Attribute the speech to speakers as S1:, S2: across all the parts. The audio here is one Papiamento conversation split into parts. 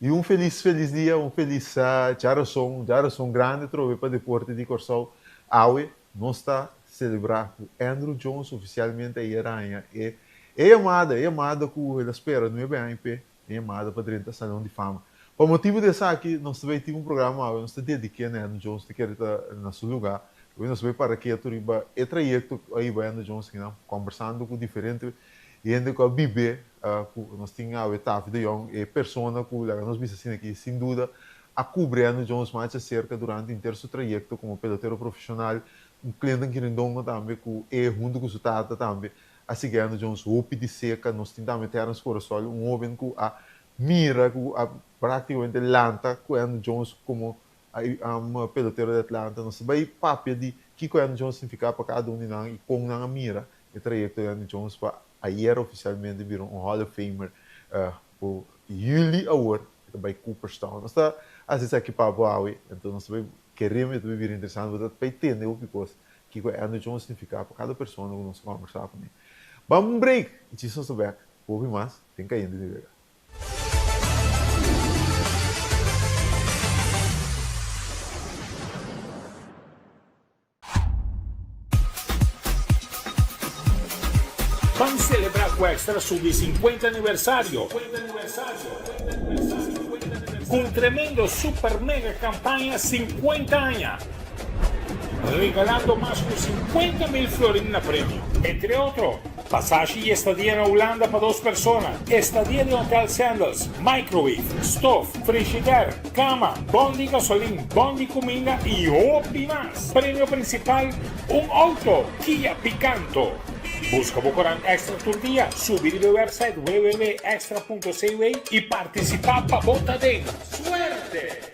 S1: I un felis felis dia, un felis djarason, djarason grandi atrobe pa deporte di Kòrsou. Awe nos ta selebrá ku Andruw Jones ofisialmente ayer a haña e e yamada, e yamada ku el a spera nuebe aña p'e, e yamada pa drenta Salon di Fama. Pa motibu di esaki nos ta bai tin un programa awe, nos ta dediké na Andruw Jones, ta kere ta na su lugá. Awe nos ta bai para ketu riba e trayekto ku a hiba Andruw Jones akinan, kòmbersando ku diferente hende ku a bib'é ku nos tin awe Taffy de Jong, e persona ku laga nos bisa asina aki sin duda a kubri Andruw Jones macha serka durante henter su trayekto komo pelotero profeshonal, un Clinton Quirindongo tambe ku e huntu ku su tata tambe a sigui Andruw Jones hopi di serka. Nos tin tambe Terence Corasol, un hoben ku a mira ku a praktikamente lanta ku Andruw Jones komo pelotero di Atlanta. Nos ta bai papia di kiko Andruw Jones signifiká pa kada un di nan i kon nan a mira e trayekto di Andruw Jones pa ayer ofisialmente bira un Hall of Famer ku yüli awor e ta bai Cooperstown. Nos ta hasi esaki pa bo awe, enton nos ta bai kere mi ta bai bira interesante, bo ta bai tende hopi kos kiko Andruw Jones signifiká pa kada persona ku nos kòmbersá kuné. Ban un break i djis nos ta bèk ku hopi mas den Kayente di Wega.
S2: Ban celebra cu Extra su di 50 aniversario cu un tremendo super mega campaña 50 aña, regalando mas cu 50 mil florin na premio. Entre otro, Pasashi y estadia na Hulanda pa dos persona, estadia den Hotel Sandals, microwave, stof, frishider, cama, bon di gasolin, bon di cuminda y hopi mas. Premio principal, un auto Kia Picanto. Busca bo corant Extra tur dia, subi riba e website www.extra.cw y participa pa bo ta den. Suerte!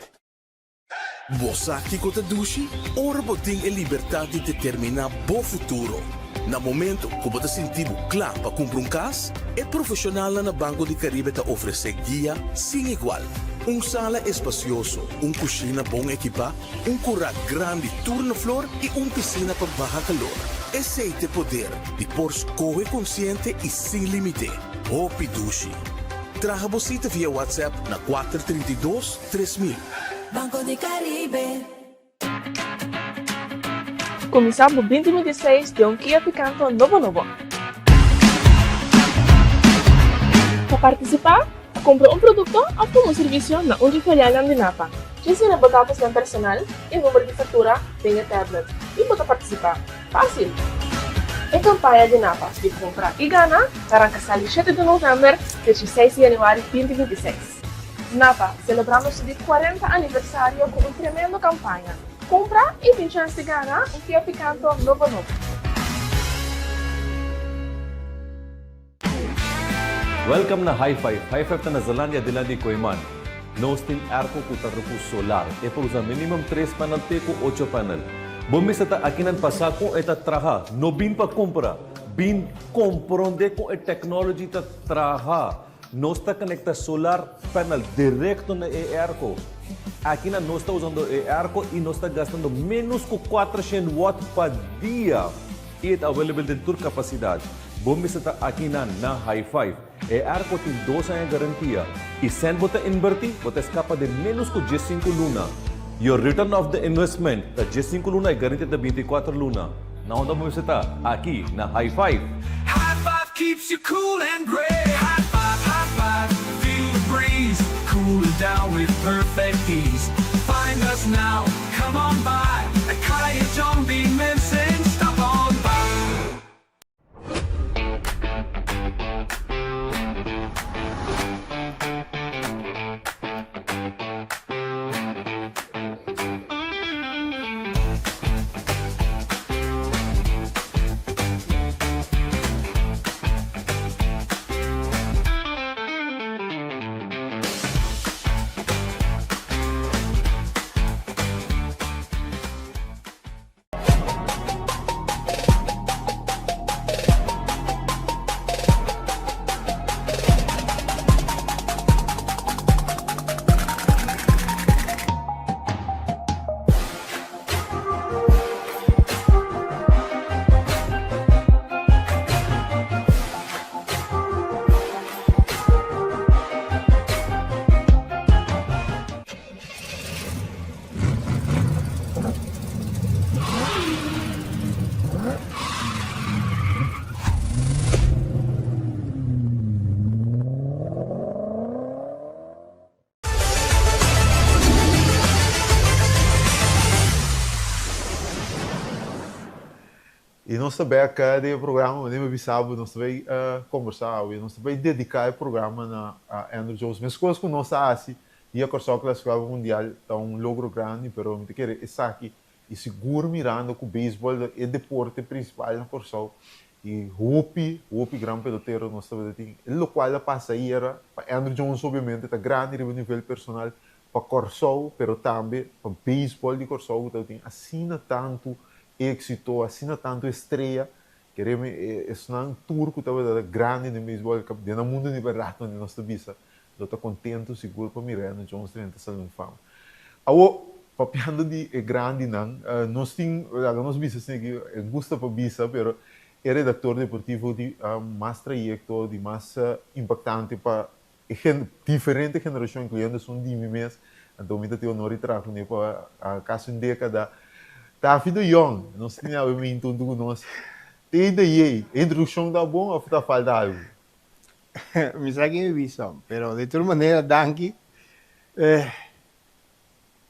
S3: Bo sa kiko ta dushi? Ora bo tin e libertat di determiná bo futuro. Na momento ku bo ta sinti bo kla pa kumpra un kas, e profeshonalnan na Banco di Caribe ta ofresé guia sin igual. Un sala espasioso, un kushina bon ekipá, un kurá grandi tur na flor i un pisina pa baha kalor. Esei ta e poder di por skohe konsiente i sin límite. Hopi dushi! Traha bo sita via WhatsApp na 432 3000.
S4: Banco di Caribe.
S5: Kuminsá bo binti binti seis den un Kia Picanto nobo nobo. Pa partisipá, kumpra un produkto òf tuma un servisio na un di filialnan di Napa. Djis yena bo datosnan personal i number di faktura den e tablet i bo ta partisipá. Fásil! E kampaña di Napa di Kumpra i Gana ta ranka sali shete di novèmber te dieseis di yanüari binti binti seis. Napa, selebrando su di cuarenta aniversario cu un tremendo campaña. Cumpra y tin chance di gana un Kia Picanto nobo nobo.
S6: Welcome na High Five. High Five ta na Zelandia dilanti di Kooiman. Nos tin airco cu ta ruku solar. E por usa minimum tres panel te cu ocho panel. Bo mester ta akinan pa sa con e ta traha. No bin pa cumpra. Bin compronde con e technology ta traha. Nos ta conecta solar panel directo na e airco. Akinan nos ta usando e airco y nos ta gastando menos cu 400 watt pa dia. Y e ta available den tur capacidad. Bo mester ta akinan na High Five. E airco tin dos aña garantia. Y cent bo ta inverti, bo ta escapa den menos cu 15 luna. Your return of the investment ta 15 luna y garantia ta 24 luna. Na unda bo mester ta? Aki na High Five!
S7: High five keeps you cool and great High five, high five, feel the breeze Cool it down with perfect ease Find us now, come on by At Kaya John B. Mensen Stop on by.
S1: Nos ta bek den e programa, manera mi a bisa bo, nos ta bay combersa awe, nos ta bay dedica e programa na Andruw Jones. Mescos cu nos a haci dia Corsou clasifica pa Mundial ta un logro grandi, pero mi ta kere esaki y sigur mirando cu beisbol ta e deporte principal na Corsou y hopi, hopi gran pelotero nos tabata tin, e locual a pasa ayera pa Andruw Jones obviamente ta grandi riba nivel personal, pa Kòrsou, pero tambe pa beisbòl di Kòrsou ku tabatin asina tantu éksito, asina tantu estrea. Kereme esnan tur ku tabata grandi den beisbòl den nan mundu di bèrdat donde nos ta bisa lo ta kontentu sigur pa mira Andruw Jones drenta Salon di Fama. Awor, papiando di e grandinan, nos tin, laga nos bisa asina ki e gusta pa bisa, pero e redaktor deportivo di mas trayekto, di mas impaktante pa E diferente generashon, inkluyendo esun di mi mes, anto mi ta tin honor di traha kuné pa kasi un dékada. Taffy de Jong, nos tin awe mintu huntu ku nos. Tei de yei, e introdukshon ta bon òf ta falta algu?
S8: Mi sa ki mi bisa, pero di tur manera danki.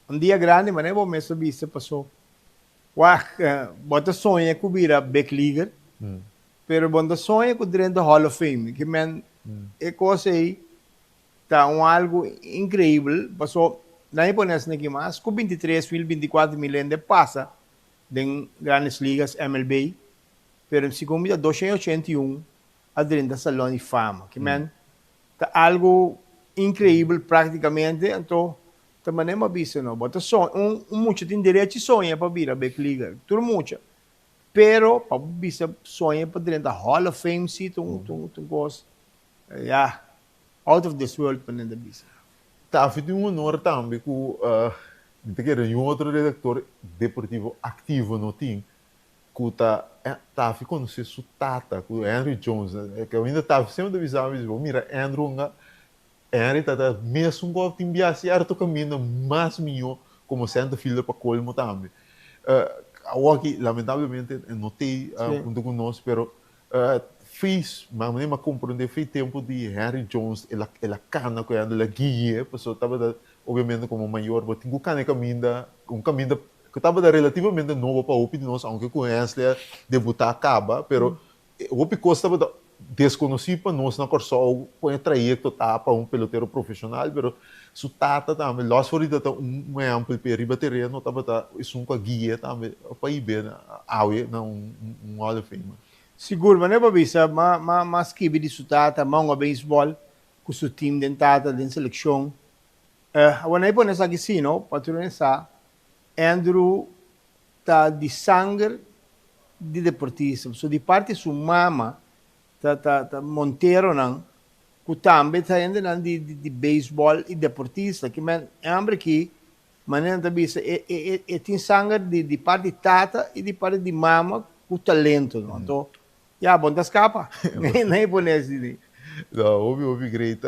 S8: Un dia grandi, manera bo mes a bisa, paso wak bo ta soña ku bira big leaguer, Pero bo no ta soña ku drenta Hall of Fame. Ke men e kos ei ta un algu inkreibel, paso nan e pone asina aki mas ku 23 mil, 24 mil hende pasa den Grandes Ligas, MLB, pero segun mi ta 281 a drenta Salon di Fama. Ke men ta algu inkreibel praktikamente, anto ta manera mi a bisa no, bo ta soña, un mucha tin derechi soña pa bira big leaguer, tur mucha. Pero pa bo bisa soña pa drenta Hall of Fame si ta un ta un cos ya out of this world pa nan ta bisa.
S1: Taffy tin un honor tambe cu mi ta kere niun otro redactor deportivo activo no tin cu ta Taffy conoce su tata cu Henry Jones caminda Taffy semper ta bisa mi bo mira Andrew nga Henry ta ta mesun cu tin bia cierto caminda mas miyo como center fielder pa colmo tambe. Awoki lamentablemente e no tey hunto cu nos pero fees manera mi a comprende fey tempo di Henry Jones el a el a cana cu el a gui'e pasobra tabata obviamente como mayor bo tin cu cana e caminda un caminda cu tabata relativamente nobo pa hopi di nos aunke cu Hensley a debuta caba pero Hopi kos tabata deskonosí pa nos na Kòrsou kon e trayekto ta pa un pelotero profeshonal, pero su tata tambe, Los Florida ta un ehèmpel p'e riba tereno tabata esun ku a gui'é tambe pa hib'é awe na un Hall of Famer.
S8: Sigur, manera bo a bisa, m'a skibi di su tata, m'a hunga beisbòl ku su tim den tata den selekshon. Awor nan e pone esaki si no, pa tur hende sa, Andrew ta di sanger di deportista, pasobra di parti su mama ta ta ta Monteronan ku tambe ta hendenan di di beisbòl i deportista. Ki men e hamber aki manera nan ta bisa e e e e tin sanger di di parti tata i di parti di mama ku talento no. Anto ya bo no ta skapa nan e pone asina.
S1: No, hopi hopi great.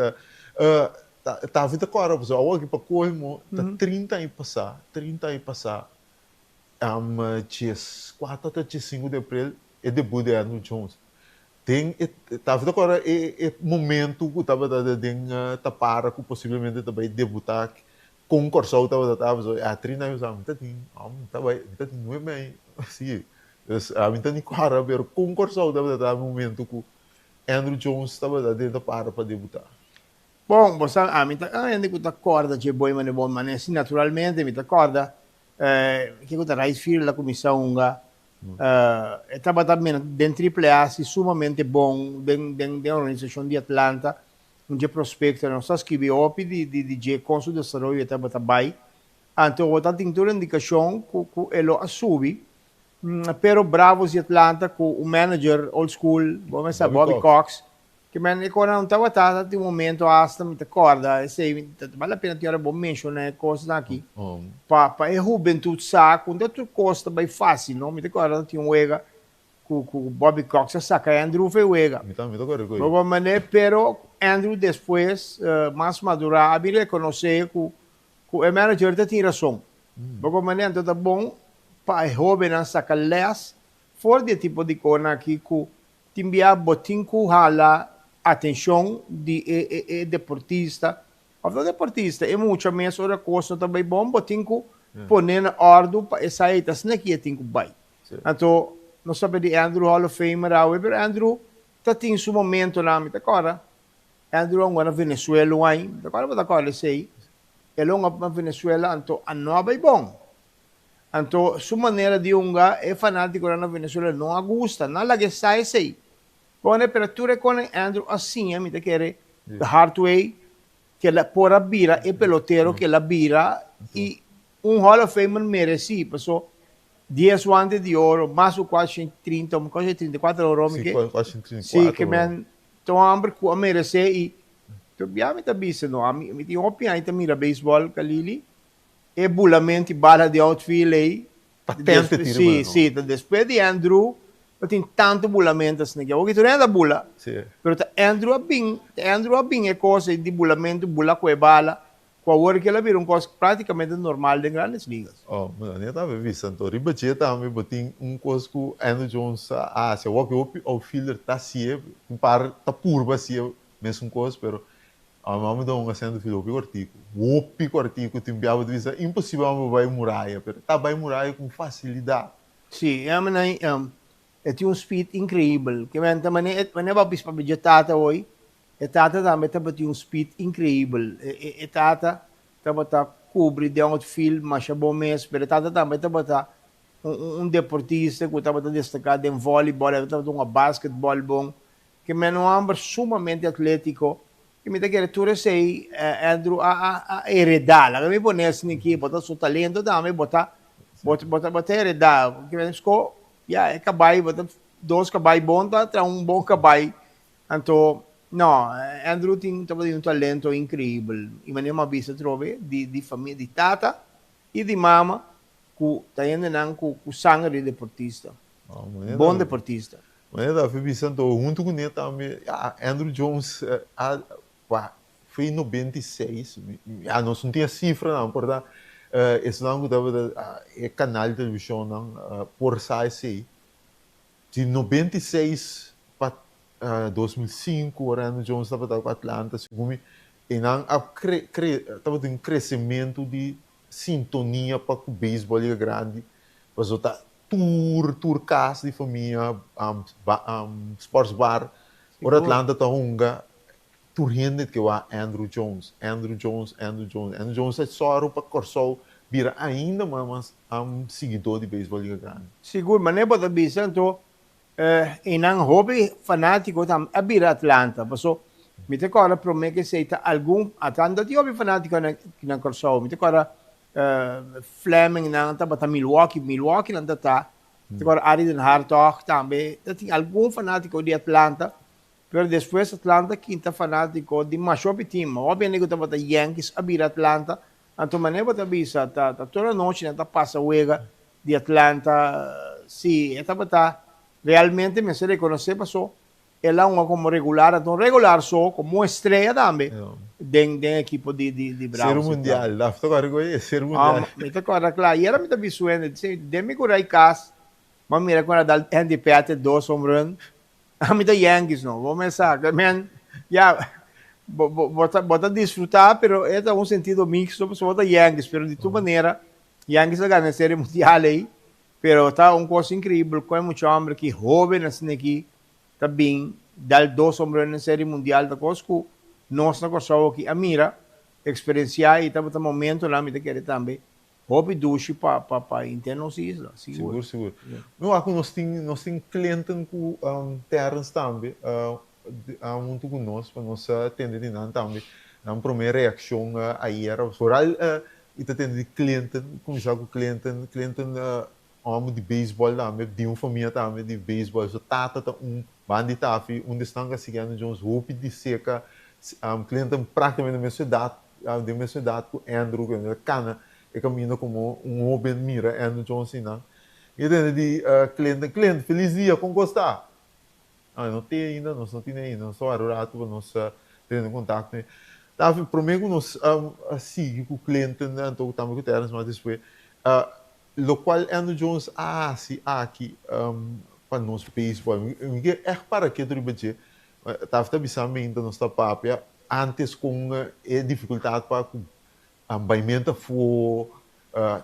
S1: Ta Tavi ta kòrda pasobra awor aki pa kolmo ta 30 aña pasá, 30 aña pasá Djes kuater ta djes sinku di aprel e debut di Andruw Jones. Den e ta ta kòrda e e momentu ku tabata den tapara ku posiblemente ta bai debutá kon Kòrsou tabata ta pasobra a 30 aña pasá mi ta tin mi ta bai mi ta tin nuebe aña si dus mi ta ni kòrda pero kon Kòrsou tabata ta momentu ku Andruw Jones tabata den tapara pa debutá.
S8: Bon, bo sa ami ta un hende ku ta kòrda dje boi manera bon manera si naturalmente mi ta kòrda Kiko ta right field a kuminsá hunga. E tabata den triple A si sumamente bon den den den organisashon di Atlanta. Un dje prospekto. Nos ta skibi hopi di di di dje kon su desaroyo e tabata bai. Anto bo ta tin tur indikashon ku ku e lo a subi. Pero Bravos di Atlanta ku un manager old school, bo mester sa Bobby Cox, Ke men e kosnan no tabata ta tin un momento hasta mi ta kòrda esei ta bal la pena tin ora bo menshoná e kosnan aki pa pa e hubentut sa ku no ta tur kos ta bai fásil no mi ta kòrda ta tin un wega ku ku Bobby Cox a saka Andruw for e wega
S1: Mi tambe ta kòrda ku
S8: bo manera pero Andruw despues mas madurá a bin rekonosé ku ku e manager ta tin rason bo manera anto ta bon pa e hóbennan saka lès for di e tipo di kosnan aki ku Tin bia bo tin ku hala atenshon di e e deportista òf no deportista, e mucha mes ora kos no ta bai bon bo tin ku pone na òrdu pa e sa ei ta asina ki e tin ku bai. Anto nos sabi di Andrew Hall of Famer awe, pero Andrew ta tin su momentonan, mi ta kòrda Andrew a hunga na Venezuela un aña, mi ta kòrda bo ta kòrda esei, el a hunga na Venezuela anto a no a bai bon. Anto su manera di hunga e fanátikonan na Venezuela no a gusta, nan a laga e sa esei. Pone pero tur e konan Andrew a siña mi ta kere the hard way ke el a por a bira e pelotero ke el a bira i un Hall of Famer meresí paso dies wante di oro mas ku 430 o 434 oro mi ke si ke men ta un homber ku a meresé i tobia mi ta bisa no ami mi tin hopi aña ta mira beisbòl Kalili e bulamento i bala di outfield ei
S1: Patente tira
S8: Sí,
S1: bala no.
S8: sí, ta despues di Andrew no tin tantu bulamento asina aki. Awor ki tur hende a bula, pero ta Andrew a bin, ta Andrew a bin e kos ei di bulamento, bula ku e bala, ku awor ki el a bira un kos práktikamente normal den Grandes Ligas.
S1: Oh, mi no tabata bisa anto. Riba dje tambe bo tin un kos ku Andrew Jones a hasi. Awor ki hopi outfielder ta hasié, un par ta purba hasié mesun kos, pero Amo mi ta un acento fil hopi cortico, hopi cortico, tin bia bo ta bisa imposibel amo bai muraya, pero ta bai muraya con facilidad.
S8: Sí, e amo nan e tin un speed increibel, ke men ta mane mane bo a bisa papia dje tata hoy, e tata tambe tabatin un speed increibel, e e tata tabata cubri den outfield masha bon mes, pero e tata tambe tabata un un deportista cu tabata destaca den volleyball, e tabata hunga basketball bon, Ke men un homber sumamente atletico y mi ta kere tur esey Andrew a a a hereda. Laga mi pone asina aki, bo ta su talento tambe bo ta bo ta bo ta hereda. Ke men sko ya e cabai bo ta dos cabai bon ta traha un bon cabai. Anto no Andrew tin tabatin un talento increibel y manera mi a bisa atrobe di di famia di tata y di mama cu ta hendenan cu cu sanger di deportista. Bon deportista.
S1: Manera ta bisa anto huntu ku ne tambe ya Andrew Jones a pa foi 96 ya nos no tin e sifranan por ta esnan ku tabata e kanal di televishonnan por sa esei di 96 pa 2005 ora Andrew Jones tabata ku Atlanta segun mi einan a kre kre tabatin un kresementu di sintonia pa ku beisbòl liga grandi pasobra ta Tur tur kas di famia, sports bar, ora Atlanta ta hunga, tur hende ke wak Andruw Jones, Andruw Jones, Andruw Jones. Andruw Jones ta sòru pa Kòrsou bira ainda mas siguidó di beisbòl Liga Grandi.
S8: Sigur, manera bo ta bisa anto einan hopi fanátiko tambe a bira Atlanta, paso mi ta kòrda promé ke esei ta algun, Atlanta tin hopi fanátiko na Kòrsou, mi ta kòrda Fleming nan tabata Milwaukee, Milwaukee nan ta ta, te kor Arie den Hartog tambe, ta tin algun fanatiko di Atlanta, pero despues Atlanta kinta fanatiko di masha hopi team, hopi hende ku tabata Yankees a bira Atlanta, anto manera bo ta bisa ta ta tur anochi nan ta pasa wega di Atlanta, si e tabata realmente mester rekonosé paso El a hunga como regular, anto regular so como estrella tambe den den equipo di di di Bravos.
S1: Serie mundial, laf ta kòrda ku e serie mundial.
S8: Mi ta kòrda kla, ayera mi ta bisuende, den mi kurai kas, mi a mira ku nan a dal Andy Pettitte dos home run, ami ta Yankees no, bo mes sa, men ya bo bo bo ta bo ta disfruta pero e ta un sentido mixto pasobra bo ta Yankees, pero di tur manera Yankees a gana e serie mundial ei, pero ta un kos increibel kon e mucha homber ki hoben asina aki ta bin dal dos hombrero den Serie Mundial ta kos ku nos na Kòrsou aki a mira, eksperensiá i tabata momentonan mi ta kere tambe hopi dushi pa pa pa henter nos isla, sigur.
S1: Sigur, sigur. Mi wak ku nos tin nos tin Clinton ku Terrence tambe huntu ku nos pa nos tende di nan tambe nan promé reakshon ayera. Foral i ta tende di Clinton, kuminsá ku Clinton, Clinton Hòmber di beisbòl tambe, di un famia tambe di beisbòl. Su tata ta un ban di tafi, un di esnan ku a sigui Andruw Jones hopi di seka. Clinton práktikamente mesun edat, den mesun edat ku Andruw, ku el a kana e kaminda komo un hóben mira Andruw Jones einan. Mi a tende di Clinton, Clint, felis dia, kon kos ta? No, e no tin ainda, nos no tin ainda. Nos ta wara un ratu pa nos tene kontakto. Tafi, promé ku nos a sigui ku Clinton anto tambe ku Terrence mas despues, Locual Andruw Jones a haci aki pa nos baseball. Mi ke echt para ketu riba dje. Taf ta bisa mi ainda nos ta papia antes con e dificultad pa cu baimento afo.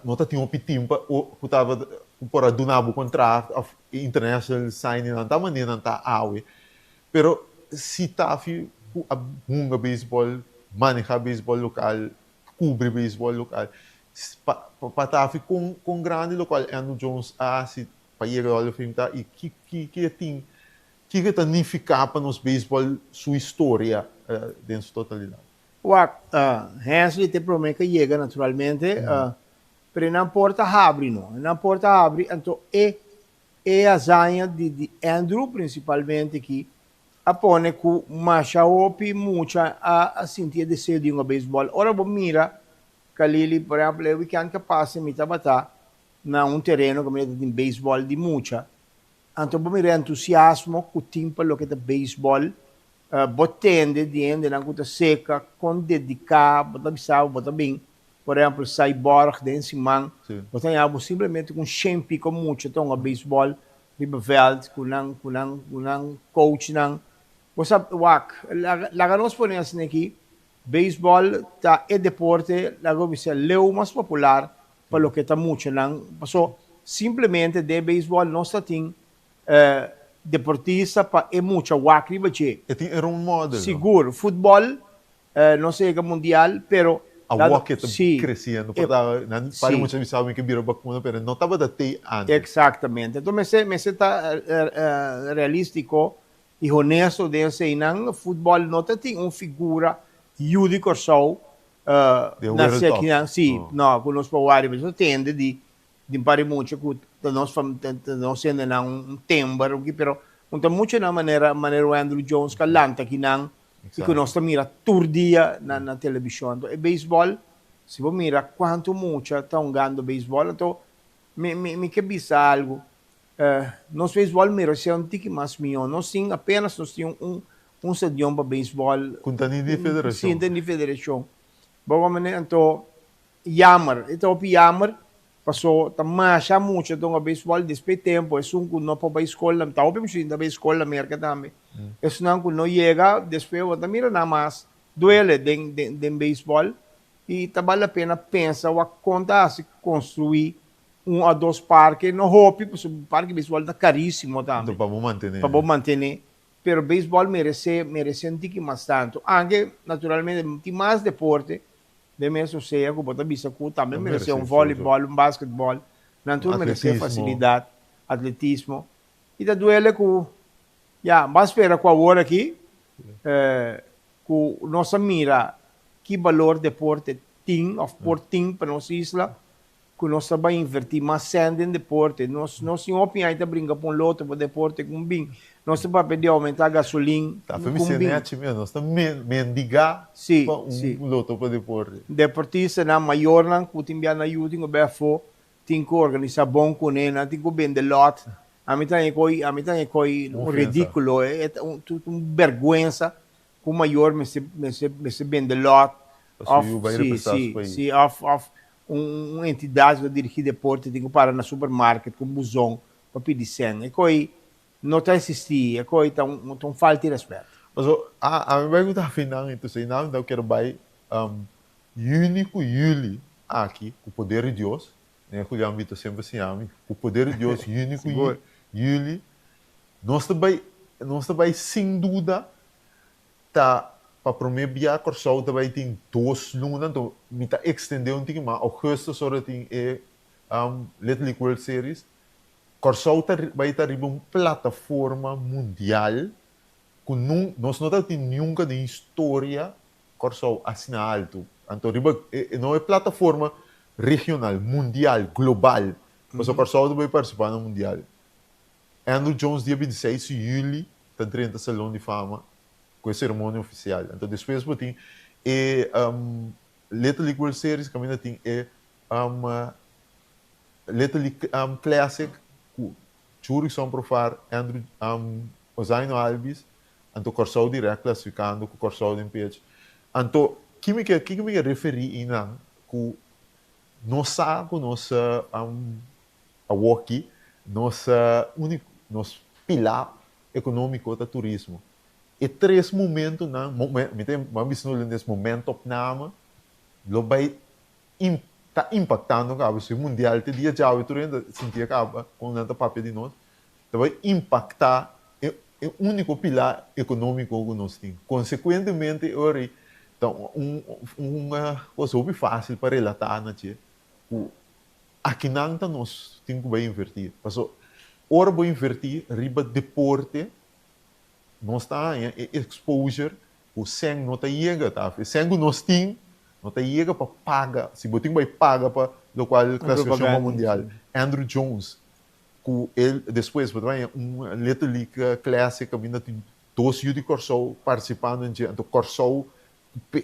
S1: No ta tin hopi team pa ku tabata ku por a duna bo kontrakt òf international signing nan ta manera nan ta awe. Pero si Taffy ku a hunga beisbòl, manehá beisbòl lokal, kubri beisbòl lokal, pa pa Taffy kon kon grandi lokual Andruw Jones a hasi pa yega Hall of Fame ta i ki ki ki e tin kiko e ta nifiká pa nos beisbòl su historia den su totalidat?
S8: Wak, Hensley ta e promé ku yega naturalmente, pero e nan por ta habri no, e nan por ta habri, anto e e hazaña di di Andruw prinsipalmente ki a pone ku masha hopi mucha a a sinti e deseo di hunga beisbòl. Ora bo mira Kalili, por ehèmpel e wikènt ku a pasa mi tabata na un tereno kaminda ta tin beisbòl di mucha, anto bo mira e entusiasmo ku tin pa loke ta beisbòl. Bo tende di hendenan ku ta seka kon dediká, bo ta bisa bo ta bin, por ehèmpel Cyborg den siman, bo ta haña bo simplemente ku un shen piko mucha ta hunga beisbòl riba vèlt ku nan ku nan ku nan coachnan. Bo sa wak, laga nos pone asina aki, beisbòl ta e deporte, laga bo bisa, leu mas popular pa loke ta muchanan, paso simplemente den beisbòl nos ta tin Deportista pa e mucha wak riba dje.
S1: E tin e role model no?
S8: Sigur. Futbol no sa yega mundial pero.
S1: Awor ke ta creciendo por ta nan pari mucha bisa mi ke bira bakuna pero no tabata tey antes.
S8: Exactamente. Enton mester mester ta realistico y honesto den eseynan. Futbol no ta tin un figura yu di Corsou na sekinan si no cu nos por wak riba dje. Nos ta tende di Tin par di mucha ku ta nos fam ta nos hendenan un tember un ki pero un ta muchanan manera manera un Andruw Jones ku a lanta akinan i ku nos ta mira tur dia na na telebishon. Anto e beisbòl si bo mira kuantu mucha ta hungando beisbòl anto mi mi mi ke bisa algu nos beisbòl meresé un tiki mas mihó. Nos tin apenas nos tin un un stadion pa beisbòl.
S1: Ku ta ni di federashon.
S8: Si ta ni di federashon. Bo wak manera anto Jammer, e ta hopi jammer, paso ta masha mucha ta hunga beisbòl, despues tempu esun ku no por bai skol, ta hopi mucha ta bai skol na Merka tambe, esunnan ku no yega despues bo ta mira nan mas duele den den beisbòl i ta bal la pena pensa wak kon ta hasi konstruí un o dos parke, no hopi pasobra parke beisbòl ta karísimo tambe
S1: pa bo mantené,
S8: pa bo mantené, pero beisbòl meresé meresé un tiki mas tantu, anke naturalmente tin mas deporte Den mes osea ku bo ta bisa ku tambe meresé un volleyball, un basketball, nan tur meresé fasilidat, atletismo. I ta duele ku, ya, ban spera ku awor aki ku nos a mira ki balor deporte tin òf por tin pa nos isla, ku nos ta bai invertí mas sèn den deporte. Nos nos tin hopi aña ta bringa pa un loto pa deporte ku un bin. Nos ta papia di oumentá gasolin
S1: Ta fe mi
S8: ku un bin.
S1: CNH mes, nos ta mendigá
S8: Sí,
S1: pa un
S8: sí.
S1: loto pa deporte.
S8: Deportistanan, mayornan ku tin bia na yu tin ku bai afó, tin ku organisá bon kuné, nan tin ku bende lòt. Ami ta haña koi, ami ta haña koi
S1: Un
S8: un
S1: ofensa.
S8: ridíkulo, e ta un un bèrgwensa ku mayor mester mester mester bende lòt
S1: Pa su
S8: òf
S1: yu bai
S8: sí,
S1: represá su
S8: sí,
S1: pais.
S8: sí, òf òf Un entidat ku ta dirigí deporte tin ku para na supermarket ku un buzon pa pidi sèn. E koi no ta eksistí, e koi ta un ta un falta di rèspèt.
S1: Paso a ami bai ku ta final entonces i nan kier bai yüni ku yüli aki ku poder di Dios, ne Julian Vito semper siña mi, ku poder di Dios yüni ku yüli nos ta bai nos ta bai sin duda Ta pa prome bia Kòrsou ta bai tin dos luna, anto mi ta ekstendé un tiki mas, ougùstus ora tin e Little League World Series, Kòrsou ta bai ta riba un plataforma mundial ku nun nos no ta tin nunka den historia Kòrsou asina altu, anto riba e no e plataforma regional, mundial, global, pasobra Kòrsou ta bai partisipá na mundial. Andruw Jones dia 26 di yüli ta drenta Salon di Fama ku e seremonia ofisial. Anto despues bo tin e Little League World Series kaminda tin e Little League Classic ku Jurickson Profar, Andruw Ozhaino Albies, anto Kòrsou dirèkt klasifikando ku Kòrsou den pech. Anto ki mi ke kiko mi ke referí einan ku nos sa ku nos Awoki nos úniko, nos pilá ekonómiko ta turismo. E tres momentunan, mi ta bisa na hulandes momentopname, lo bai Ta impaktando kaba si mundial te dia djawe tur hende sinti kaba kon nan ta papia di nos ta bai impaktá e e úniko pilá ekonómiko ku nos tin. Konsekuentemente e ora ei ta un un kos hopi fásil pa relatá na dje ku akinan ta nos tin ku bai invertí. Paso ora bo invertí riba deporte nos ta haña e exposure ku sèn no ta yega ta e sèn ku nos tin no ta yega pa paga si bo tin bai paga pa lokual klasifikashon pa mundial Andruw Jones ku el despues bo ta haña un Little League Classic kaminda tin dos yu di Kòrsou partisipando den dje anto Kòrsou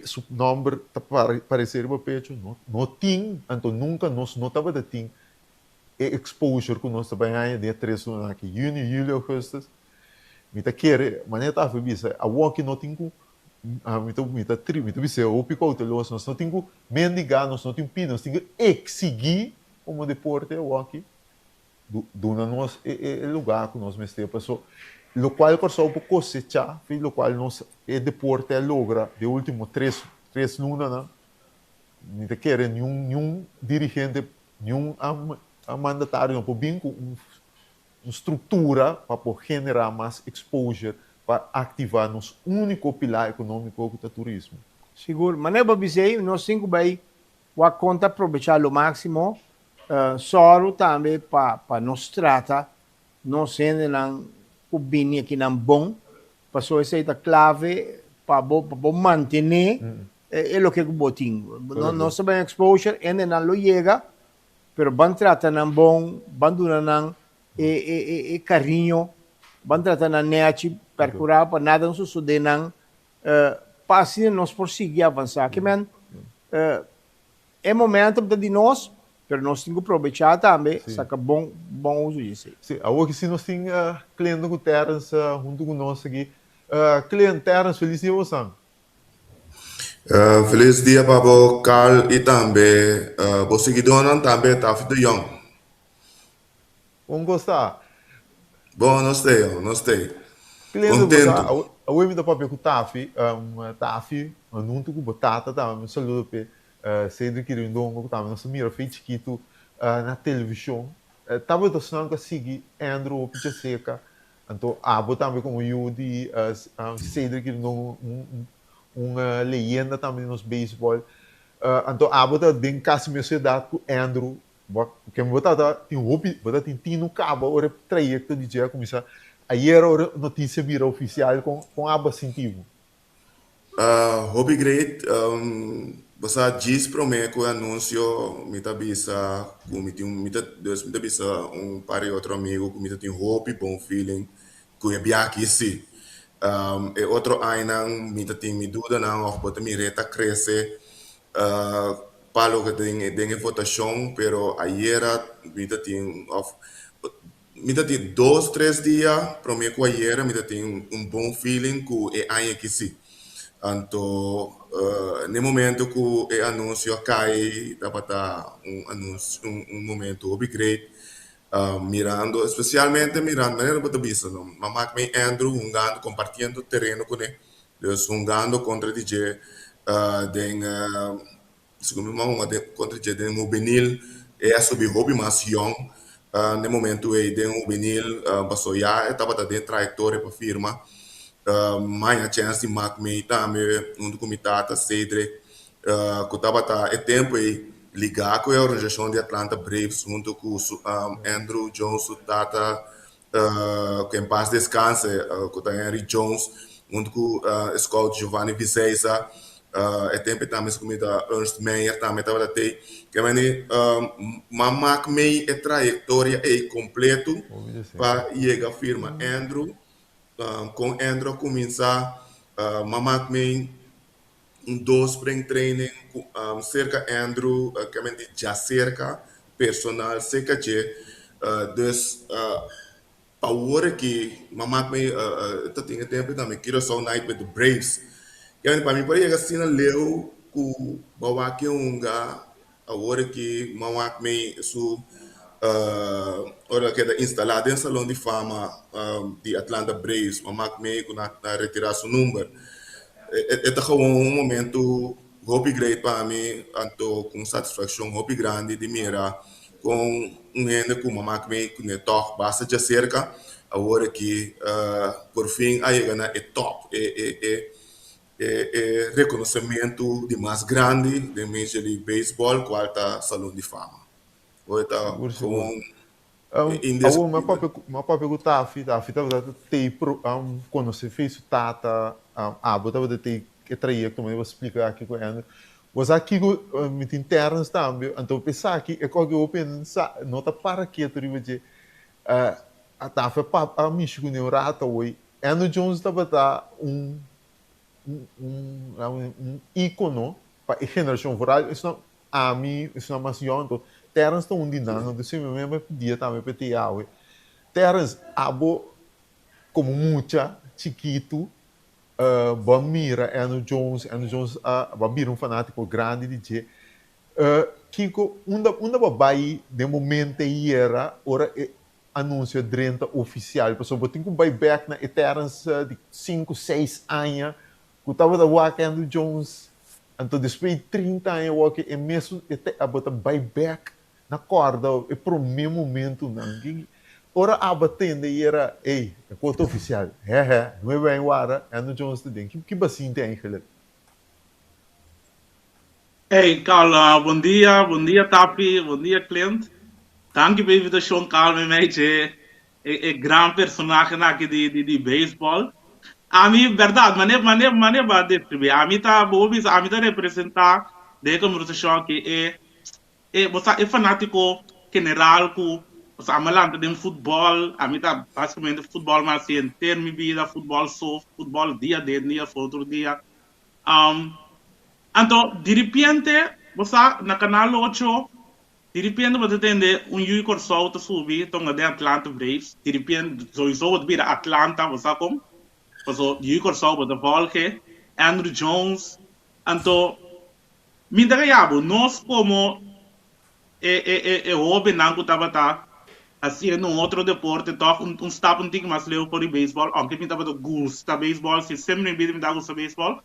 S1: su nòmber ta paresé riba pecho no no tin anto nunka nos no tabata tin e exposure ku nos ta bai haña den e tres luna aki yüni yüli ougùstus Mi ta kere, manera ta afe bisa, awor ki no tin ku, mi ta mi ta tri, mi ta bis'é hopi kouteloso, nos no tin ku mendigá, nos no tin pidi, nos tin ku eksigí komo deporte awor ki duna nos e e lugá ku nos mester paso lokual Kòrsou por kosechá fi lokual nos e deporte a logra den último tres tres lunanan, mi ta kere niun niun dirigente, niun mandatario no por bin ku un Un struktura pa por generá mas exposure pa aktivá nos úniko pilá ekonómiko ku ta turismo.
S8: Sigur. Manera bo bisa ei, nos tin ku bai wak kon ta probechá lo máksimo. Sòru tambe pa pa nos trata nos hendenan ku bini akinan bon, pasobra esei ta klave pa bo pa bo mantené e loke ku bo tin. Nos ta bai exposure, hendenan lo yega, Pero ban trata nan bon, ban duna nan e e e e cariño, ban trata nan nechi, percura pa nada no sosode nan, pa asina nos por sigui avansa. Ke men, e momento ta di nos, pero nos tin cu probecha tambe, saca bon bon uso di esey.
S1: Si, awor ki si nos tin Clinton cu Terence hunto cu nos aki. Clint, Terence, feliz dia bosan.
S9: Felis dia pa bo Carl y tambe bo siguidónan tambe Taffy de Jong.
S1: Kon ku sta?
S9: Bon nos ta yo, nos ta ei.
S1: Cliente bo sa, awe mi ta papia ku Taffy, Taffy huntu ku bo tata tambe mi saludo p'e, Cedric Quirindongo ku tambe nos ta mira fe chikitu na televishon. Tabata esnan ku a sigui Andrew hopi djaseka Anto abo tambe komo yu di Cedric Irnon un leyenda tambe di nos beisbòl. Anto abo ta den kasi mesun edat ku Andrew. Bo ken bo tata tin hopi bo ta tin tinu kaba ora e trayekto di dje a kuminsá. Ayera ora e notisia bira ofisial kon kon abo a sinti bo?
S9: Hopi great. Bo sa djis prome ku e anunsio mi ta bisa ku mi tin mi ta dus mi ta bisa un par di otro amigu ku mi ta tin hopi bon feeling ku e biaha aki si. E otro añanan mi ta tin mi dudanan òf bo ta mir'é ta krese pa loke den den e votashon pero ayera mi ta tin òf Mi ta tin dos tres dia prome ku ayera mi ta tin un bon feeling ku e aña aki si. Anto n'e momento ku e anuncio a kai tabata un anuncio un momento hopi great mirando especialmente mirando manera bo ta bisa no m'a mak mi Andrew hungando compartiendo tereno kuné dus hungando kontra di dje den Segun mi mama den kontra dje den hubenil e a subi hopi mas yong den momento ei den hubenil paso ya e tabata den trayektoria pa firma mi haña chèns di mak mei tambe huntu ku mi tata Cedric ku tabata e tempu ei ligá ku e organisashon di Atlanta Braves huntu ku su Andruw Jones su tata Ku en pas deskanse ku ta Henry Jones huntu ku e scout Giovanni Viseisa e tempu tambe su kumida Ernst Meyer tambe tabata tei. Ke meni m'a mak mei e trayektoria ei kompletu pa yega firma Andrew. Kon Andrew a kuminsá m'a mak mei un dos spring training ku serka Andrew ke men di djaserka personal serka dje dus pa awor aki mi a mak mi ta tin e tempu tambe Curaçao night with the Braves ke men pa mi por yega asina leu ku bo wak e hunga awor aki mi a wak mi su ora a keda instalá den Salon di Fama di Atlanta Braves, mi a mak mi ku nan a retirá su number. E ta gewoon un momento. hopi great pa mi, anto ku un satisfakshon hopi grandi di mira kon un hende ku mama ku mi kuné tòg basta djaserka, awor aki por fin a yega na e tòp, e e e e e rekonosementu di mas grandi den Major League Baseball kual ta Salon di Fama. Hoy ta
S1: Sigur, sigur.
S9: gewoon
S1: Awor mi a papia ku mi a papia ku Taffy, Taffy tabata tei pro konosé fe su tata, abo tabata tei e trayekto mi a splika aki ku Andrew. Bo sa kiko mi tin Terrence tambe, anto esaki e kos ku bo pensa no ta para ketu riba dje. Taffy a pap a mishi kuné un rato awor. Andrew Jones tabata un un íkono pa e generashon vooral esnan Ami esnan mas yòn, anto Terrence ta un di nan, anto si mi meme dia tambe pa e te awe. Terrence, abo komo mucha chikitu bo a mira Andrew Jones, Andrew Jones a bo a bira un fanátiko grandi di dje. Kiko, unda unda bo a bai den momento ei yera ora e anunsio a drenta ofisial? Pasobra bo tin ku bai bèk na e Terrence di sinku, seis aña Ku tabata wak Andrew Jones, anto despues di 30 aña wak e mesun e ta abo ta bai bek na kòrda e promé momentunan. Ora abo a tende i era, ey, e kos ta ofisial, hè hè, nuebe aña wara, Andrew Jones ta den. Ki bo a sinti eigenlijk?
S10: Hey Carl, bon dia, bon dia Taffy, bon dia Clint. Danki pa e invitashon Carl, mi mechi e e gran personahenan aki di di di beisbòl. Ami bèrdat mane mane mane bo a deskribí ami ta bo por bisa ami ta representá den e kombersashon aki e e bo sa e fanátiko general ku bo sa ami a lanta den futbòl ami ta basikamente futbòl mi a hasi henter mi bida futbòl so futbòl dia den dia for otro dia anto diripiente bo sa na kanal ocho Diripiente bo ta tende un yu di Kòrsou ta subi tonga den Atlanta Braves, diripiente souiso bo ta bira Atlanta, bo sa kon? Paso yu di Kòrsou bo ta vòlge, Andruw Jones, anto mi ta kaya bo, nos komo e e e e hóbennan ku tabata hasiendo un otro deporte tòg un un stap un tiki mas leu for di beisbòl, ounke mi tabata gusta beisbòl, si semper mi bida mi ta gusta beisbòl,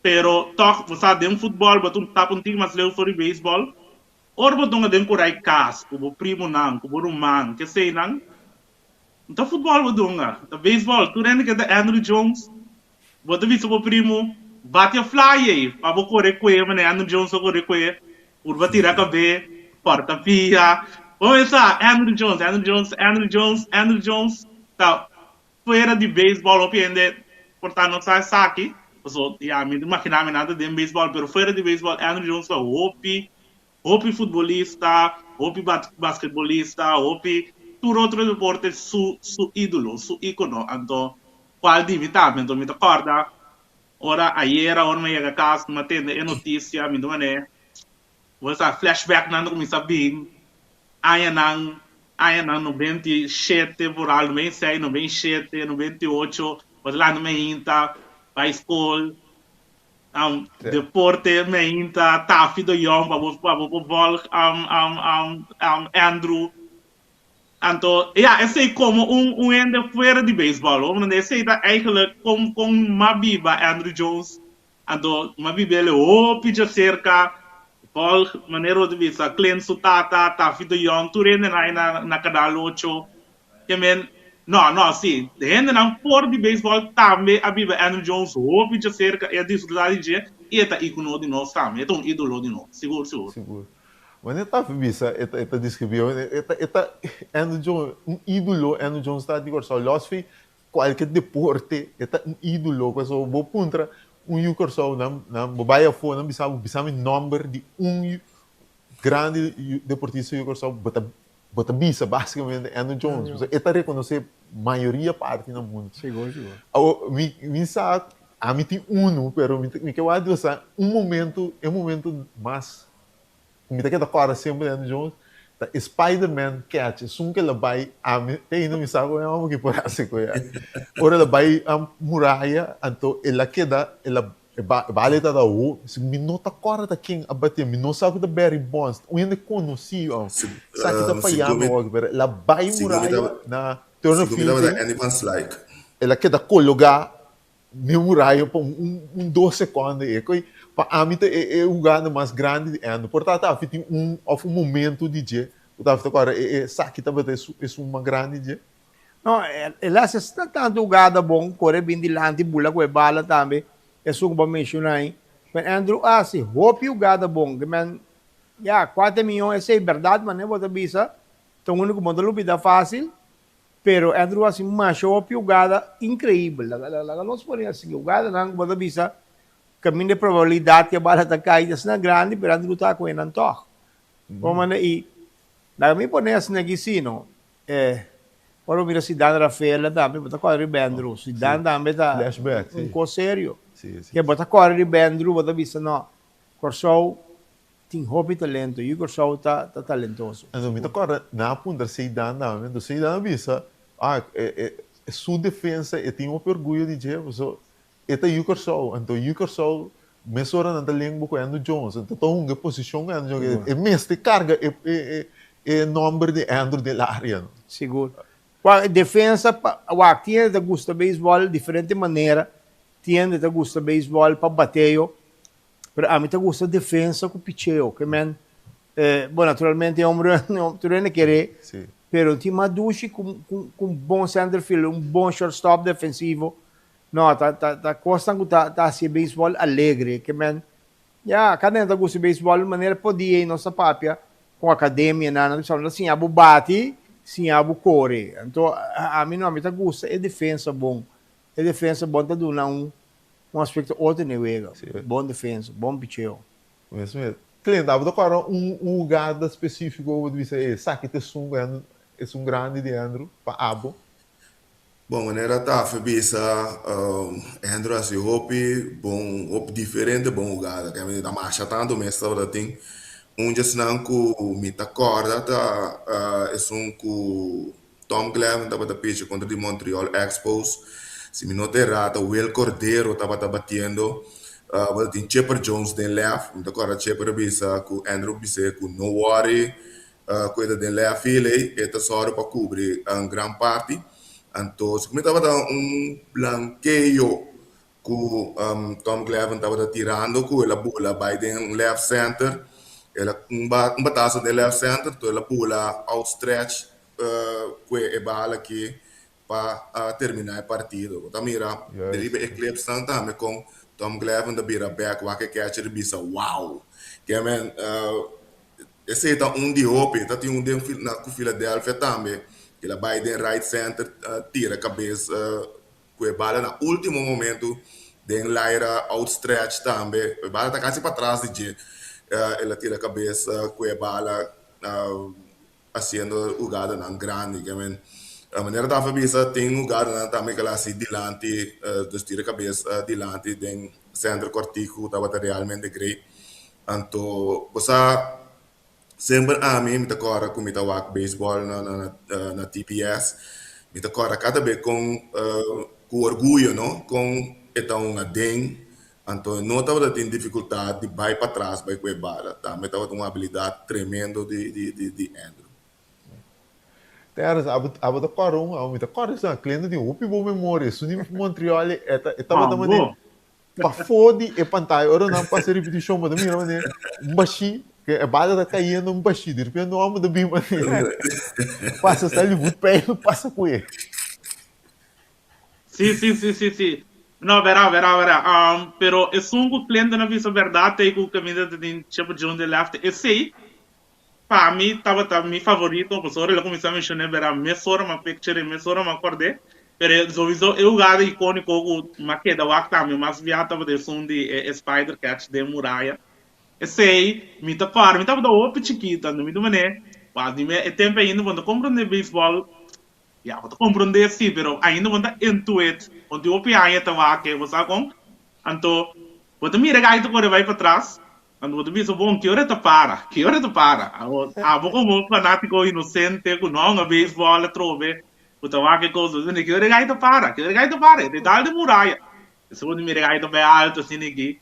S10: Pero tòg, bo sa, den futbòl bo ta un stap un tiki mas leu for di beisbòl. Ora bo dunga den kurai kas ku bo primonan, ku bo ruman, keseinan, no ta futbòl bo dunga, ta beisbòl. Tur hende ke ta Andruw Jones, bo ta bisa bo primo, Bati e fly ei pa bo kore ku'e manera Andruw Jones a kore ku'e, purba tira kab'é, kòrta pia. Bo mester sa, Andruw Jones, Andruw Jones, Andruw Jones, Andruw Jones ta Fuera di beisbòl hopi hende por ta no sa esaki, paso ya mi ta imaginá mi nan ta den beisbòl, pero fuera di beisbòl Andruw Jones ta hopi hopi futbolista, hopi basketbolista, hopi tur otro deporte su su ídolo, su íkono, anto kual di mi tambe, anto mi ta kòrda ora ayera ora mi a yega kas mi a tende e notisia mi ta manera Bo sa flashback nan ta kuminsá bin añanan añanan 97 vooral 96, 97, 98 bo ta lanta meinta bai skol um, deporte meinta Taffy de Jong pa bo pa bo por volg um, um, um, um, Andruw anto ya esei komo un un hende fuera di beisbòl hoor esei ta eigenlijk kon kon m'a biba Andruw Jones Anto m'a biba el hopi djaserka, volg manera bo ta bisa, Clint su tata, Taffy de Jong, tur hendenan ai na na Canal ocho. Ke men, no, no, si, hendenan for di beisbòl tambe a biba Andruw Jones hopi djaserka i a disfrutá di dje i e ta ikono di nos tambe, e ta un idolo di nos, sigur, sigur.
S1: Sigur. Manera Taffy bisa, e ta e ta deskribí, e ta e ta Andruw Jones, un idolo Andruw Jones ta di Kòrsou, lòs fi Kualke deporte e ta un ídolo pasobra bo puntra un yu Kòrsou nan nan bo bai afó nan bisa bo bisa mi nòmber di un grandi deportista yu Kòrsou bo ta bo ta bisa basikamente Andruw Jones pasobra e ta rekonosé mayoria parti na mundu.
S8: Sigur sigur.
S1: Awor mi mi sa ami tin unu pero mi mi ke wak di bo sa un momento e momento mas Ku mi ta keda kòrda semper di Andruw Jones ta e Spiderman catch, esun ku el a bai, ami te ainda mi sa ku e hòmber ki por hasi ku e. Ora el a bai muraya, anto el a keda, el a e bala ta da ho, mi no ta kòrda ta ken a batié, mi no sa ku ta Barry Bonds, un hende konosí, sa ki ta fayando awor, pero el a bai muraya na Turner Field, el a keda kologá. Ne muraya pa un un dos seconde e koe pa ami ta e e hugada mas grandi di Andrew. Por ta tafi tin un of un momento di dje ku tafi ta kòrda e e saki tabata esun esun mas grandi dje.
S8: No, el a hasi asina tantu hugada bon, kore bin dilanti bula ku e bala tambe, esun ku bo a menshoná ei. Pero Andrew a hasi hopi hugada bon, ke men, ya, kuater miyon esei bèrdat manera bo ta bisa, ta un úniko bo no ta lubidá fásil. Pero Andrew hasi masha hopi hugada increibel. Laga nos pone asi, hugadanan ku bo ta bisa kaminda e probabilidat ku e bala ta kai ta asina grandi, pero Andrew ta ku enan tòg. Bo manda i laga mi pone asina aki si no, ora bo mira Zidane Rafaela tambe bo ta kòrda riba Andrew. Zidane tambe ta un kos serio. Ke bo ta kòrda riba Andrew bo ta bisa no, Kòrsou Tin hopi talento, yu Kòrsou ta ta talentoso.
S1: Anto mi ta kòrda nan a puntra Seidan tambe, anto Seidan a bisa, ah, e e su defensa e tin hopi orguyo di dje, pasobra e ta yu Kòrsou, anto yu Kòrsou mesora nan ta lengua ku Andrew Jones, anto ta hunga e posishon ku Andrew Jones, e mester karga e e e nòmber di Andrew den laria.
S8: Sigur. Wak, e defensa pa, wak, tin hende ta gusta beisbòl diferente manera, tin hende ta gusta beisbòl pa bateo, Pero ami ta gusta defensa ku picheo, ke men, bo naturalmente e hombre tur hende kere, pero tin mas dushi ku un bon center fielder, un bon shortstop defensivo. No, ta ta ta kosnan ku ta ta hasi e beisbòl alegre, ke men, ya, kada hende ta gusta e beisbòl manera podia i nos ta papia ku akademianan, nan ta bisa nan ta siña bo bati, siña bo kore. Anto ami no, ami ta gusta e defensa bon, e defensa bon ta duna un Un aspecto otro den e wega. Bon defensa, bon picheo.
S1: Mes mes. Clint, abo ta kòrda un hugada spesífiko ku bo ta bisa esaki ta esun ku esun grandi di Andrew pa abo?
S9: Bon, manera Taffy bisa, Andrew hasi hopi bon, hopi diferente bon hugada. Kende mi ta masha tantu mes tabata tin. Un djesnan ku mi ta kòrda ta esun ku Tom Glavine tabata picha kontra di Montreal Expos. Si mi no ta erá ta Wil Cordero tabata batiendo. Tabata tin Chipper Jones den left. Mi ta kòrda Chipper a bisa ku Andrew bis'é ku no worry ku e ta den left field ei, e ta sòru pa kubri un gran parti. Anto si ku mi tabata un blankeo ku Tom Glavine tabata tirando ku el a bula bai den left center. El a un bataso den left center, to el a bula outstretch ku e bala aki pa terminá e partido. Bo ta mira riba e clipsnan tambe kon Tom Glavine ta bira bek wak e catcher i bisa wow! Ke men esei ta un di hopi. Ta tin un den ku Philadelphia tambe. El a bai den right center tira kabes ku e bala na ultimo momento den laira outstretch tambe. E bala ta kasi patras di dje. El a tira kabes ku e bala. Haciendo hugadanan grandi. Ke men manera Tafa a bisa tin hugadanan tambe ke la hasi dilanti, dus tira kabes dilanti den center kortiku ku tabata realmente great. Anto bo sa semper ami mi ta kòrda ku mi ta wak beisbòl na na TPS, mi ta kòrda kada be kon ku orguyo no kon e ta hunga den Anto e no tabata tin dificultad di bay patras bay cu e bala. Tambe tabata un habilidad tremendo di di di Andrew.
S1: Terence, abo abo ta corda un abo mi ta corda esnan cliente tin hopi bon memoria esun di Montreal e ta e tabata mane pafó di e pantaya ora nan pasa ripeticion bo ta mira mane un bashi ke e bala ta cayendo un bashi direpente un homber ta bin mane pasa sali voet pijl pasa cu e.
S10: Sí, sí, sí, sí, sí. No, verá, verá, verá. Um, pero esun ku Clinton a bisa berdad ei ku kaminda ta tin Chipper Jones den left. Esei, pa mi, tabata mi favorito. Pasobra el a kuminsá menshoné berá mesora m'a picture, mesora m'a kord'é. Pero souiso e hugada ikóniko ku m'a keda wak tambe mas bia tabata esun di e spider catch den muraya. Esei, mi ta kòrda, mi tabata hopi chikito, anto mi ta manera, wak, di mi e tempu ainda bo no ta komprondé beisbòl. Ya, bo ta komprondé sí, pero ainda bo no ta into it. Bo tin hopi aña ta wak e, bo sa kon? Anto, bo ta mira e gai ta kore bai patras, anto bo ta bisa, bon, ki ora e ta para? Ki ora e ta para? Abo, abo komo fanátiko inosente ku no a hunga beisbòl atrobe, ku ta wak e kos, bo ta bisa, ki ora e gai ta para? Ki ora e gai ta para? E ta dal den muraya. Esei bo ta mira e gai ta bai alto asina aki.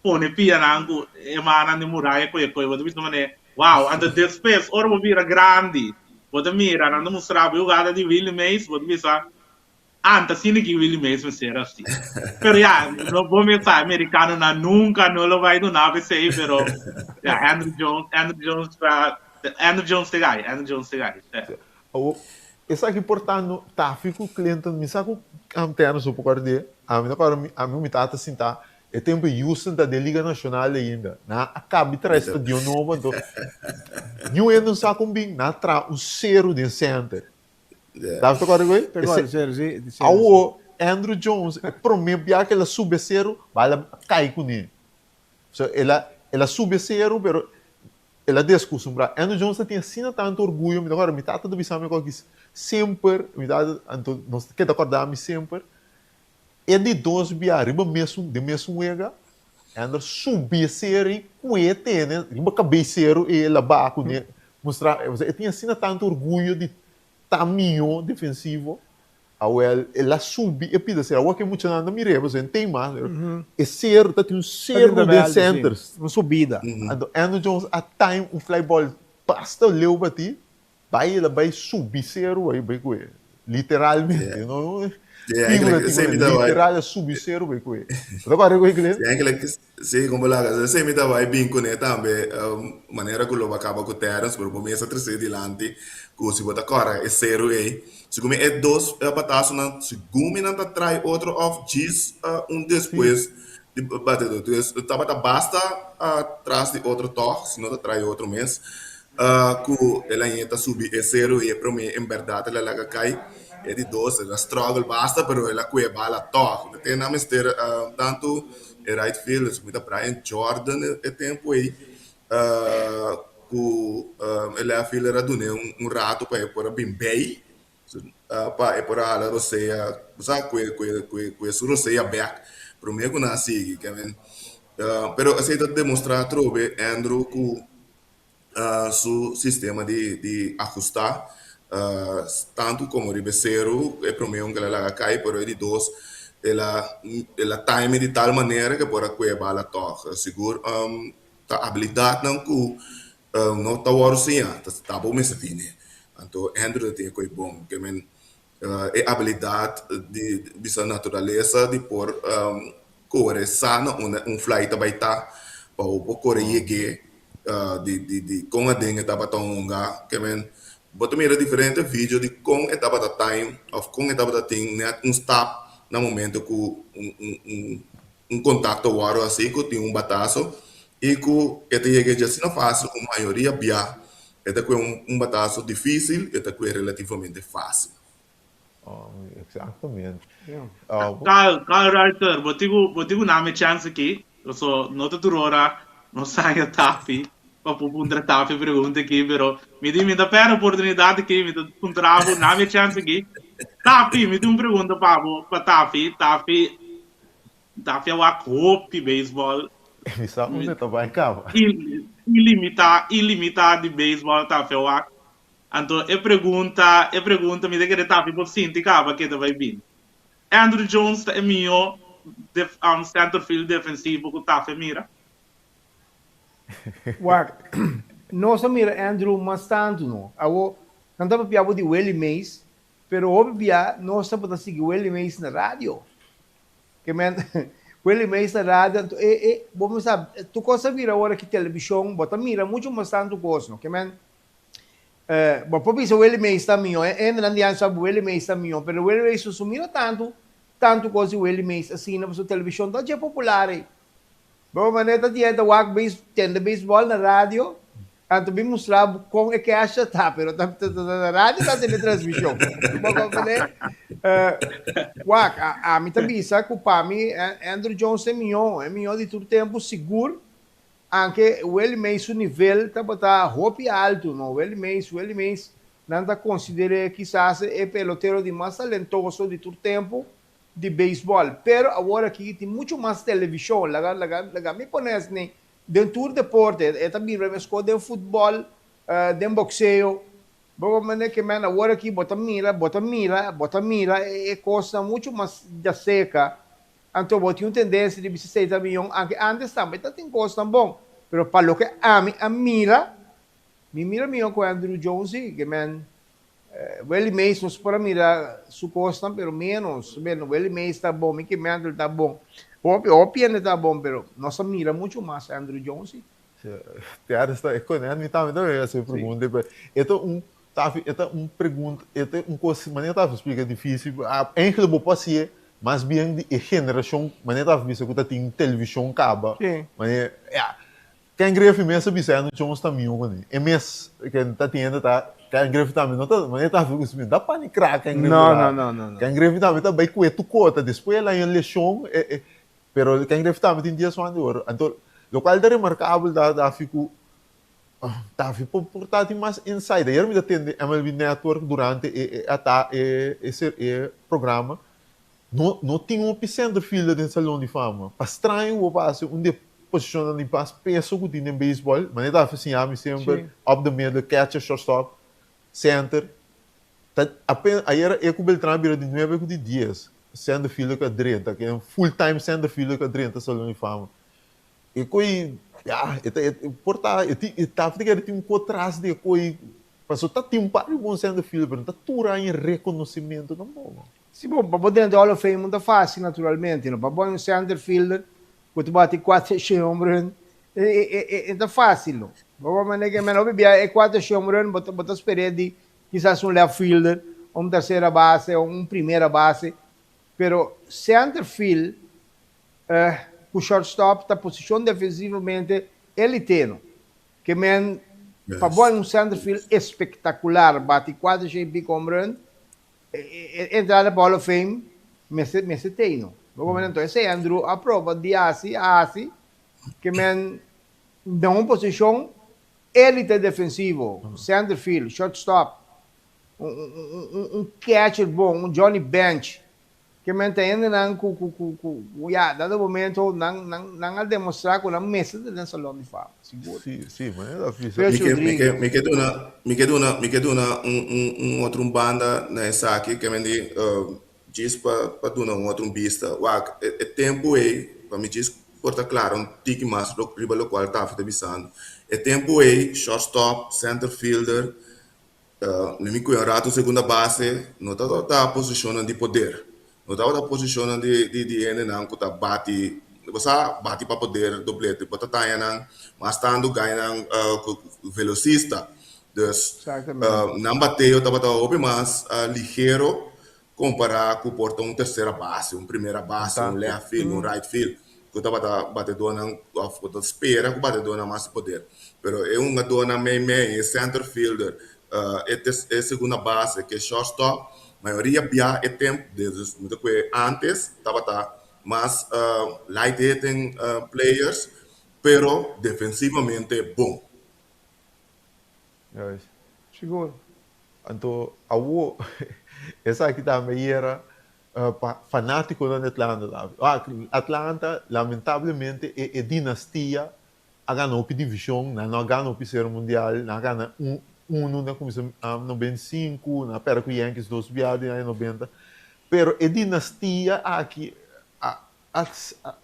S10: Pone pianan ku e mannan di muraya ku e koi, bo ta bisa manera, wow! Anto despues ora bo bira grandi, bo ta mira, nan ta mustra bo e hugada di Willie Mays, bo ta bisa, Ah, ta asina ki Willie Mays mester hasi. Pero ya, no bo mes sa, americanonan nunca no lo bai duna p'esei, pero ya, Andruw Jones, Andruw Jones ta, Andruw Jones ta gai, Andruw Jones ta gai, sí.
S1: Awor, esaki por ta no Taffy ku Clinton, mi sa ku Terence no por kòrda, ami ta kòrda ami ku mi tata sintá e tempu Houston ta den Liga Nashonal ainda, nan a kabi traha e stadion nobo, anto niun hende no sa kon bin, nan a traha un seru den center. Taffy ta kòrda ku ei?
S8: Ta kòrda seru, si.
S1: Awor, Andruw Jones e promé bia ku el a subi e seru, bala a kai kuné. So el a el a subi e seru pero el a deskustumbrá. Andruw Jones ta tin asina tantu orguyo, mi ta kòrda mi tata ta bisa mi kòki semper, mi tata anto nos ta keda kòrda mi semper, e di dos bia riba mesun den mesun wega, Andruw subi e seru i kue tene riba kabei seru i el a baha kuné mustra, e tin asina tantu orguyo di ta mihó defensivo. Awel, el a subi e pida ser. Awor ke muchanan ta mir'é, pasobra e no tin mas. E seru, ta tin un seru den centers.
S8: Un subida.
S1: Anto Andruw Jones a time un fly ball basta leu bati, bai el a bai subi seru bai bai ku e. Literalmente, no figurativamente, literal a subi seru bai ku e. Bo ta kòrda ku e, Glenn?
S9: Sí, kon bo laga. Esei mi ta bai bin kuné tambe, manera ku lo bo a kaba ku Terence, pero bo mes a trese dilanti ku si bo ta kòrda e seru ei, segun mi e dos batasonan, segun mi nan ta trai otro òf djis un despues di bate otro. Entonces tabata basta tras di otro tòg, si no ta trai otro mes, ku el a yeta subi e seru ei e promé en bèrdat el a laga kai, e di dos el a struggle basta pero el a kue bala tòg. Te nan mester tantu E right fielder su mita Brian Jordan e tempu ei ku e left fielder a dun'é un rato pa e por a bin bei pa e por a hala rosea bo sa ku e su rosea bek promé ku nan a sigui pero esei ta demostrá atrobe Andruw ku su sistema di ahusta tantu komo riba e seru e prome un ke el a laga kai pero e di dos el a el a time di tal manera ke por a kue bala tòg sigur ta abilidatnan ku no ta wòrdu siña ta bo mester tene anto Andrew ta tin e koi bon ke men e abilidat di bisa naturalesa di por kore sa na unda un fly ta bai ta pa bo por kore yeg'é di di di kon aden e tabata hunga ke men bo ta mira diferente video di kon e tabata time of kon e tabata tin net un stap na momento ku un un un un kontakto wòrdu hasi ku tin un bataso i ku e ta yega dje asina fásil ku mayoria bia e ta kue un bataso difísil e ta kue relativamente fásil.
S1: Exactamente.
S10: Kyle, Kyle Ruiter, bo tin ku bo tin ku nami e chèns aki, paso no ta tur ora nos haña Taffy pa por puntra Taffy pregunta aki, pero mi di mi ta pèrdè oportunidat aki, mi ta puntra bo, nami e chèns aki. Taffy, mi tin un pregunta pa bo, pa Taffy, Taffy, Taffy a wak hopi beisbòl.
S1: Mi sa unda ta bai kaba.
S10: Ilimitá, ilimitá di beisbòl Taffy a wak. Anto e pregunta, e pregunta mi ta kere Taffy por sinti kaba ke ta bai bini. Andruw Jones ta e mihó center field defensivo ku Taffy a mira?
S8: Wak, nos a mira Andruw mas tantu no. Awo, nan ta papia bo di Willie Mays, Pero hopi bia nos tabata sigui Willie Mays na radio. Ke men, Willie Mays na radio, anto e, e, bo mi sa, tur kos a bira ora ki televishon, bo ta mira muchu mas tantu kos, no? Ke men, eh, bo por bisa Willie Mays ta mihó, e hendenan di antes sa Willie Mays ta mihó, pero Willie Mays no mira tantu, tantu kos di Willie Mays asina, pasobra televishon ta dje popular ei. Bo manera ta dieta wak beis, tende beisbòl na radio, anto bin mustra bo kon e kesha ta, pero ta ta ta na radio ta tene transmishon. Bo komprendé? Wak, ami ta bisa ku pa mi Andruw Jones ta e mihó, e mihó di tur tempu sigur, anke Willie Mays su nivel tabata hopi altu, no? Willie Mays, Willie Mays, nan ta konsider'é kisas e pelotero di mas talentoso di tur tempu, di beisbòl, pero awor aki tin muchu mas televishon, laga laga laga mi pone asina den tur deporte, e ta bira meskos den futbòl, den bokseo, bo mane ke men awor aki bo ta mira, bo ta mira, bo ta mira e kosnan muchu mas djaserka, anto bo tin un tendensia di bisa esei ta mion, anke antes tambe ta tin kosnan bon, pero pa loke ami a mira, mi mira mion ku Andruw Jones si, ke men. Willie Mays nos por a mira su kosnan pero ménos. Bueno, Willie Mays ta bon, Mickey Mantle ta bon, hopi hopi hende ta bon pero nos a mira muchu mas Andruw Jones si.
S1: Te a esta e kone mi tambe ta wega hasi e pregunta pero e ta un ta e ta un pregunta e ta un kos manera ta splika difisil eigenlijk bo por hasié mas bien di e generashon manera ta bisa ku ta tin televishon kaba manera ya Ken Griffey mes a bisa Andruw Jones ta mihó kuné e mes ken ta tin hende ta Ken Griffey tambe no ta manera ta hafi ku si ta pani krak Ken Griffey ta Ken Griffey tambe ta bai kue tur kota despues el haña leshon Pero Ken Griffey tambe tin dies wan di oro. Anto, locual ta remarcabel ta Daffy cu Daffy por por ta tin mas insight. Ayer mi ta tende MLB Network durante e e ata e e ser e programa. No no tin hopi center fielder den Salon di Fama. Pa straño cu bo pa haci un di e posicionnan di mas peso cu tin den baseball. Manera Daffy siña mi semper, up the middle, catcher, shortstop, center. Ta apenas ayera e ku Beltran bira di nuebe ku di dies center fielder ku a drenta, ke un full time center fielder ku a drenta Salon di Fama. E koi ya e ta e por ta e tin e ta kere tin un ko tras di e koi pasobra ta tin un par di bon center fielder pero no ta tur aña reconocimento tampoco.
S8: Si bo pa bo drenta Hall of Fame no ta facil naturalmente no pa bo un center fielder ku ta bati kuater shen home run e ta facil no. Bo por manera ke men hopi bia e kuater shen home run bo ta bo ta spera di Kisas un left fielder, un tercera base o un primera base, pero center field cu shortstop ta posicion defensivamente elite no. Ke men pa bo un center field espectacular bati cuater shen y pico home run, e entrada pa Hall of Fame mester mester tey no. Bo comprende? Entonces esey Andruw a proba di haci, a haci, ke men den un posicion Elite defensivo, center field, shortstop, un catcher bon, un Johnny Bench. Ke men ta hendenan ku ku ku ku ku ya dado momento nan nan nan a demostra ku nan mester ta den Salon di Fama, sigur.
S1: Si, si, manera ta bisa.
S8: Percy
S9: Mi ke mi ke
S8: Rodriguez.
S9: mi ke duna mi ke duna mi ke duna un un un otro un banda na esaki ke men di djis pa pa duna un otro un bista. Wak e e tempu ei pa mi djis Por ta clara un tiki mas riba locual Taffy ta bisando. E tempo ey, shortstop, center fielder, mi mi cuya un rato segunda base, no tabata posicionnan di poder. No tabata posicionnan di di di hendenan cu ta bati, bo sa, bati pa poder doblete. Bo ta taña nan mas tanto gainan velocista. Dus, nan bateo tabata hopi mas ligero Kompará ku por ta un tersera base, un primera base, un left field, un right field, ku tabata batedónan òf ku ta spera ku batedónan mas poder. Pero e hungadónan mei mei, e center fielder, e e segunda base ku e shortstop, mayoria bia e tempu, desde mi ta kue antes tabata mas light hitting players, pero defensivamente bon.
S1: Juist.
S8: Sigur.
S1: Anto awo esaki tambe yera pa fanaticonan di Atlanta tambe. Atlanta lamentablemente e e dinastia a gana hopi division, nan no a gana hopi serie mundial, nan a gana un uno na cuminsa 95, nan a perde cu Yankees dos bia den aña 90, pero e dinastia aki a a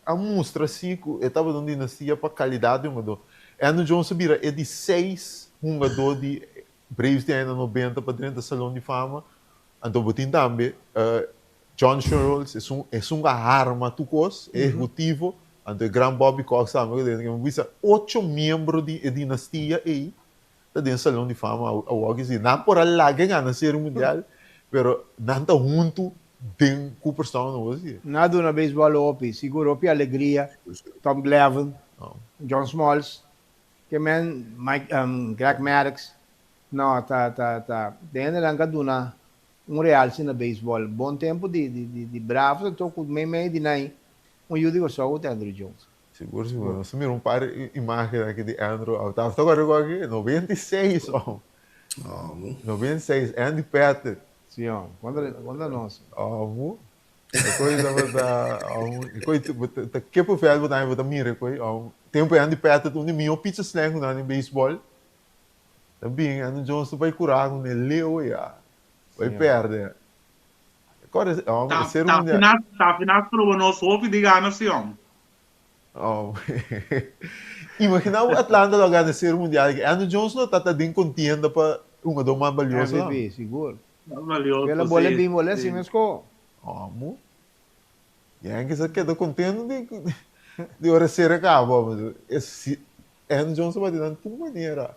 S1: a mustra si cu e tabata un dinastia pa calidad di hungador. Andruw Jones a bira e di seis hungador di Braves di aña 90 pa drenta Salon di Fama. Anto bo tin tambe John Schuerholz, esun esun cu a harma tur cos, e ehecutivo. Anto e gran Bobby Cox tambe cu drenta. Bo bisa ocho miembro di e dinastia ey ta den Salon di Fama awor ki si. Nan por a laga e gana Serie Mundial, pero nan ta hunto den Cooperstown awor si.
S8: Nan a duna beisbòl hopi, sigur hopi alegria. Tom Glavine, John Smoltz, Ke men Mike Greg Maddux no ta ta ta den hendenan ka duna un realse na beisbòl. Bon tempu di di di Bravos anto ku mei mei di nan un yu di Kòrsou ku ta Andruw Jones.
S1: Sigur sigur nos a mira un par imagen aki di Andruw a ta kòrda ku aki 96 ò 96 Andy Pettitte.
S8: Si ò konta konta nos.
S1: Ò E koi tabata e koi ta kepo vèlt bo ta bo ta mira e koi tempu Andy Pettitte un di mihó pitcher slang ku nan den beisbòl ta bin Andruw Jones ta bai kurá ku ne leu ya bai pèrdè kòrda e serie mundial.
S10: Ta final proba nos hopi di gana si hòm.
S1: Imagina bo Atlanta lo a gana e serie mundial aki Andruw Jones lo ta ta den kontienda pa. Hungador mas balioso.
S8: MVP, sigur.
S10: Mas balioso,
S8: Pero bola
S10: si.
S8: bin bola
S10: Si.
S8: si mesco.
S1: Amo. Yankees a keda contento di di ora serie caba. E si Andruw Jones a bati nan tur manera.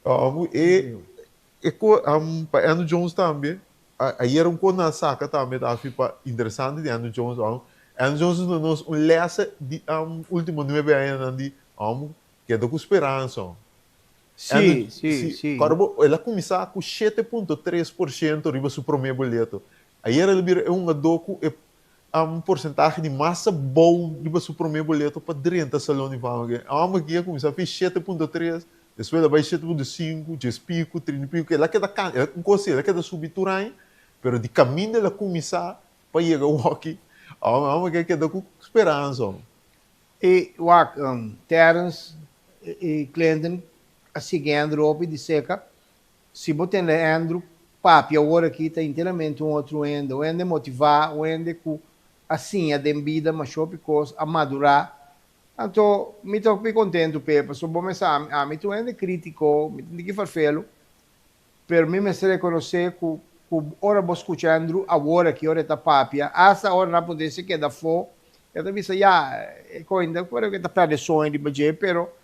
S1: Amo e e ko pa Andruw Jones tambe ayer un ko nan saca tambe ta haci pa interesante di Andruw Jones. Amo Andruw Jones a duna nos un lesa di ultimo nuebe añanan di amo keda cu speransa.
S8: Sí, sí, sí.
S1: Kòrda bo, el a kuminsá ku 7.3% riba su promé boleto. Ayer el a bira e hungadó ku e porsentahe di mas abou riba su promé boleto pa drenta Salon di Fama. E hòmber aki a kuminsá fi 7.3, despues el a bai 7.5, djes piku, trinta i piku. El a keda kan, un kos si, el a keda subi tur aña, pero di kaminda el a kuminsá pa yega wòki, e hòmber aki a keda ku speransa.
S8: E wak Terrence i Clinton a sigui Andrew hopi di seka. Si bo tende Andrew papia awor aki ta enteramente un otro hende, un hende motivá, un hende ku a siña den bida masha hopi kos, a madurá. Anto mi ta hopi kontentu p'e pasobra bo mester ami, ami ta un hende krítiko, mi ta un tiki farfelu, Pero mi mester rekonosé ku ku ora bo skucha Andrew awor aki ora e ta papia, asta ora nan por dese keda afó, e ta bisa ya, e koinda ku e ta pèrdè soño riba dje, pero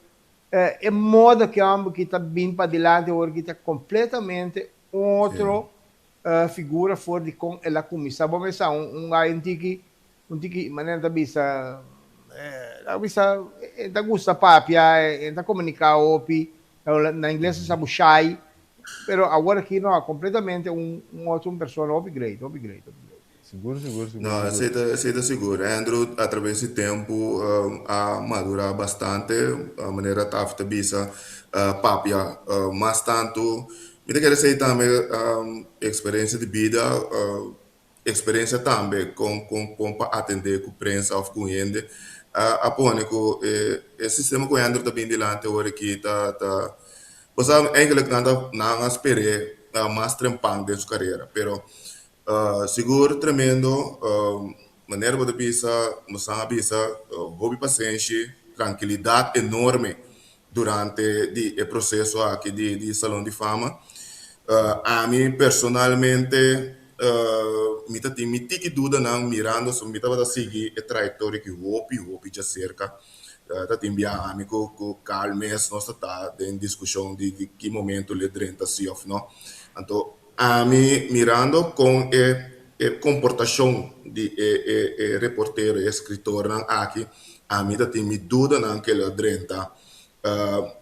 S8: e moda ku e hòmber ki ta bin padilanti awor aki ta kompletamente un otro figura for di kon el a kuminsá. Bo mester sa un un un tiki un tiki manera ta bisa ta bisa e ta gusta papia, e ta komuniká hopi, Na ingles ta sa bo shy, pero awor aki no, completamente un un otro un persona hopi great, hopi great, hopi great.
S1: Sigur, sigur, sigur,
S9: No,
S1: sigur.
S9: esei ta, esei ta sigur. Andrew a traves di tempu a madura bastante, manera Taffy ta bisa, papia mas tantu. Mi ta kere esei tambe experiencia di bida, Experiencia tambe con con con pa atende cu prensa of cu hende a a pone cu e e sistema cu Andrew ta bin dilanti awor aki ta ta bo sa eigenlijk nan ta nan a sper'é mas trempan den su carera pero sigur tremendo manera bo ta bisa bo a bisa hopi pasenshi trankilidad enorme durante di e proceso aki di di Salon di Fama. Ami personalmente mi ta tin mi tiki dudanan mirando su mi tabata sigui e trayectoria ki hopi hopi djacerca. Ta tin bia ami cu cu Carl mes nos ta ta den discusion di di ki momento lo e drenta si of no. Anto ami mirando con e e comportacion di e e e reportero e escritornan aki Ami ta tin mi dudanan ke lo a drenta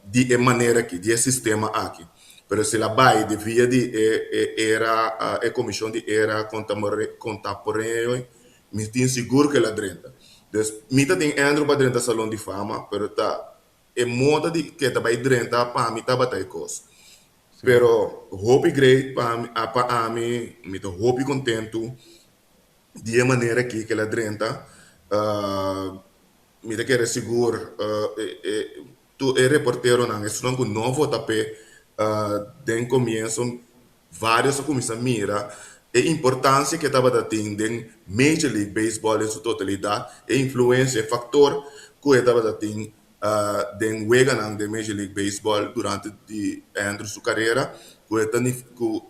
S9: di e manera aki, di e sistema aki. Pero si el a bai di via di e e era, e komishon di era kontamporaneo, mi tin sigur ke el a drenta. Dus mi ta tin Andrew pa drenta Salon di Fama, pero ta e moda di ke ta bai drenta pa mi tabata e kos. Pero hopi great pa mi, pa ami, mi ta hopi kontentu Di e manera aki ku el a drenta, mi ta kere sigur tur e reporteronan, esunnan ku no vota p'e den komienso, vários a kuminsá mira e importansia ku e tabata tin den Major League Baseball den su totalidat, e influensia, e faktor ku e tabata tin den weganan den Major League Baseball durante di Andrew su karera, ku e ta ku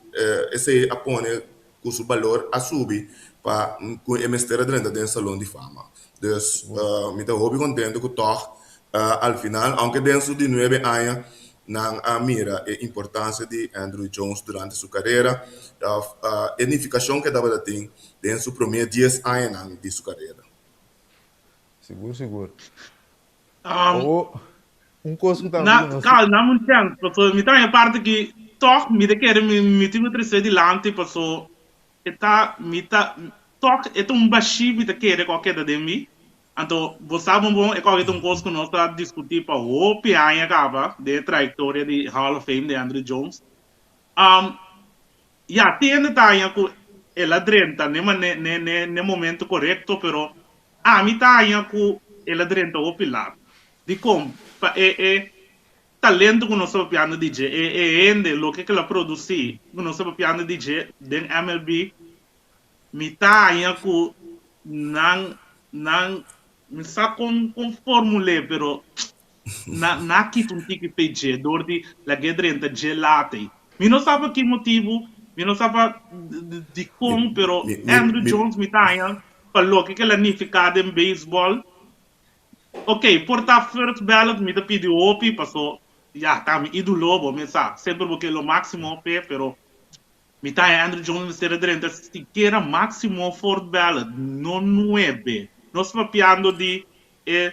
S9: esei a pone ku su balor a subi pa ku e mester a drenta den Salon di Fama. Dus mi ta hopi kontento ku tòg al final, ounke den su di nuebe aña, nan a mira e importansia di Andruw Jones durante su karera òf e nifikashon ku e tabata tin den su promé dies añanan di su karera.
S1: Sigur sigur. Awo un kos ku tambe
S10: Na,
S1: ku nos.
S10: Carl, dame un chance, paso mi ta en parte ki toch mi ta kere mi mi tin ku trese dilanti paso e ta mi ta toch e ta un bashí mi ta kere ku a keda den mi. Anto bo sa bon bon e kòke ta un kos ku nos ta diskutí pa hopi aña kaba den e trayektoria di Hall of Fame di Andruw Jones. Um, ya tin hende ta haña ku el a drenta n'e mane n'e n'e n'e momento korekto pero Ami ta haña ku el a drenta hopi lat. Dikon? Pa e e talento ku nos ta papiando di dje, e e hende, loke ku el a produsí ku nos ta papiando di dje den MLB, mi ta haña ku nan nan mi sa kon kon formul'é pero. Na na kita un tiki p'e dje dor di lag'é drenta dje lata ei. Mi no sa pa ki motibu, mi no sa pa dikon, pero Andruw Jones mi ta haña pa loke ke el a nifiká den beisbòl. Ok, por ta first ballot mi ta pidi hopi paso ya ta mi idulo bo mi sa semper bo ke lo maximo p'e pero mi ta haña Andruw Jones mester a drenta sikiera maximo fourth ballot no nuebe. Nos papiando di e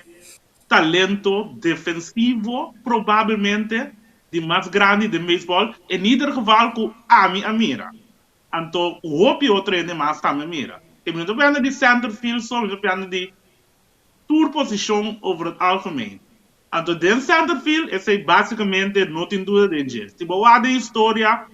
S10: talento defensivo probablemente di mas grandi den beisbòl, en ieder geval ku ami a mira. Anto ku hopi otro hende mas tambe a mira. Ke mi no ta pianda di center field so, mi ta pianda di tur posishon over het algemeen. Anto den center field esei basikamente no tin duda den dje. Si bo wak den historia,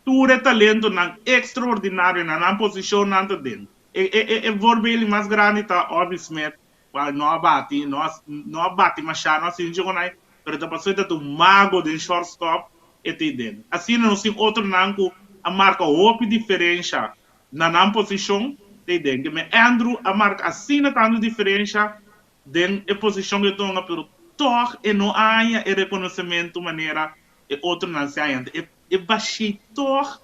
S10: tur e talentonan extraordinario na nan posishon nan ta den. E e e voorbeeld mas grandi ta Ozzie Smith Cual no a bati, no a no a bati mashá, no a sinti con ai, pero ta pasobra e ta un mago den shortstop e ta den. Asina nos tin otronan cu a marca hopi diferencia na nan posicion ta den. Ke men Andruw a marca asina tanto diferencia den e posicion cu e tonga, pero toch e no a haña e reconocimento manera e otronan si haña. E e bashí toch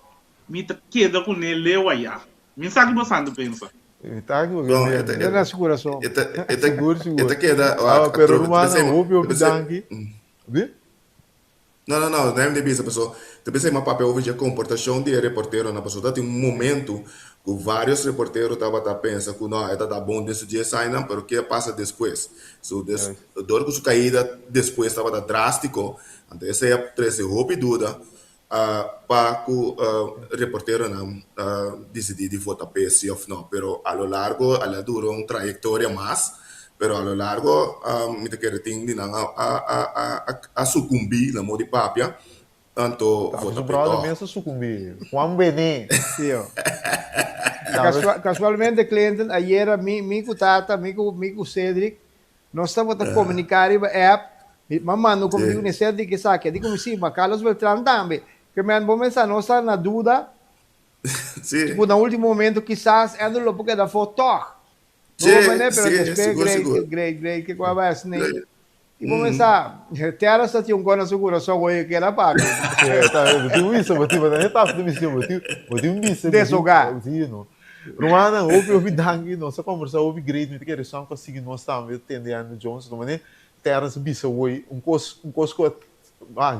S10: mi ta keda cune leu aya. Mi sa ki bo santo pensa.
S1: No,
S8: e na su kurason.
S1: Sigur, sigur. E ta keda. Ah, pero rumannan, hopi, hopi danki. Di?
S9: No, no, no, nem di bisa, paso ta bisa mi a papia over dje komportashon di e reporteronan, paso ta tin un momento ku vários reportero tabata pensa ku no, e ta ta bon den su dje esainan, pero ke a pasa despues? So, des, dor ku su kaida despues tabata drástiko, anto esei a trese hopi duda pa ku reporteronan disidí di vota p'e si òf no. Pero a lo largo a la dura un trayektoria mas, pero a lo largo mi ta kere tin di nan a sukumbí na modo di papia, anto vota p'e tòg.
S1: Mes a sukumbí, Juan Bené.
S8: Kasualmente Clinton, ayera mi ku Tata, mi ku Cedric, Nos tabata komuniká riba app, mi a manda un komuniká ku Nestor di esaki, a di ku mi si, ma Carlos Beltran tambe. Ke men bo mester sa nos ta na duda ku na ultimo momento kisas Andrew lo por keda afó tòg. No bo manera pero despues great, great, great ke ku a bai asina ei. I bo mester sa, Terrence ta tin un kos na su kurason oye e keda papia.
S1: Bo tin un bisa, bo tin, bo ta ta bisa, bo tin, bo tin un bisa.
S8: Desogá.
S1: Rumannan, hopi hopi danki. Nos a kombersá hopi great. Mi ta kere esun ku a sigui nos tambe tende Andruw Jones. Lo manera Terrence a bisa hoy, un kos, un kos ku a,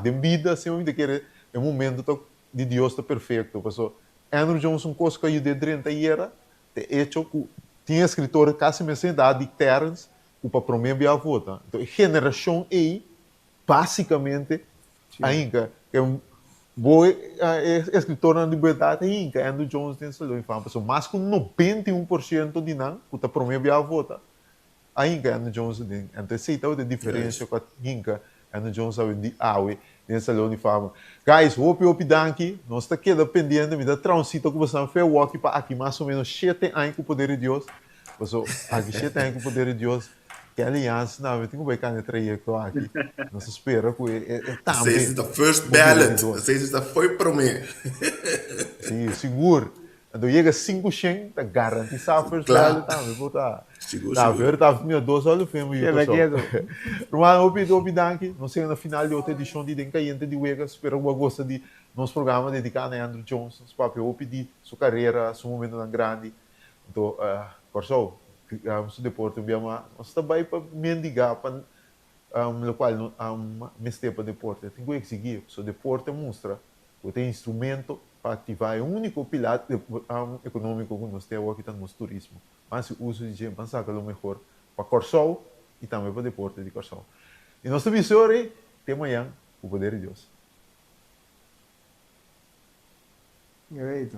S1: den bida asina mi ta kere e momento ta di Dios ta perfekto. Pasobra Andruw Jones un kos ku a yud'é drenta ayera ta e echo ku tin eskritor kasi mes edat di Terrence ku pa promé bia a vota. Enton e generashon ei basikamente Ainka, ke bo e eskritornan di bo edat ainka, Andruw Jones den Salon di Fama, pasobra mas ku 91% di nan ku ta promé bia vota, ainka Andruw Jones den. Anto esei tabata e diferensia ku a hinka Andruw Jones awe di awe den Salon di Fama. Guys, hopi hopi danki. Nos ta keda pendiente. Mi ta traha un sita ku boso fe woki pa aki mas o menos shete aña ku poder di Dios. Pasobra aki shete aña ku poder di Dios. Kelly Jansen tambe tin ku bai kanda e trayekto aki. Nos ta spera ku e tambe.
S9: Esei ta first ballot. Esei ta foi promé.
S1: Si, sigur. Anto yega 500 ta garantisá first ballot tambe por ta.
S9: Sigur,
S1: Ta
S9: sigur.
S1: ver ta mira dos Hall of Fame yu Kòrsou. Ruman, hopi hopi danki. Nos yega na final di otro edishon di Den Kayente di Wega. Spera ku bo a gosta di nos programa dediká na Andruw Jones. Nos papia hopi di su karera, su momentonan grandi. Anto Kòrsou su deporte un bia mas nos ta bai pa mendigá pa lokual no mester pa deporte. Tin ku eksigí pasobra deporte a mustra ku ta e instrumento pa aktivá e úniko pilar ekonómiko ku nos tin awor ki ta nos turismo. Ban hasi uso di dje, ban saka lo mehor pa Kòrsou i tambe pa deporte di Kòrsou. I nos ta bisa ora ei te mañan ku poder di Dios.
S8: Great.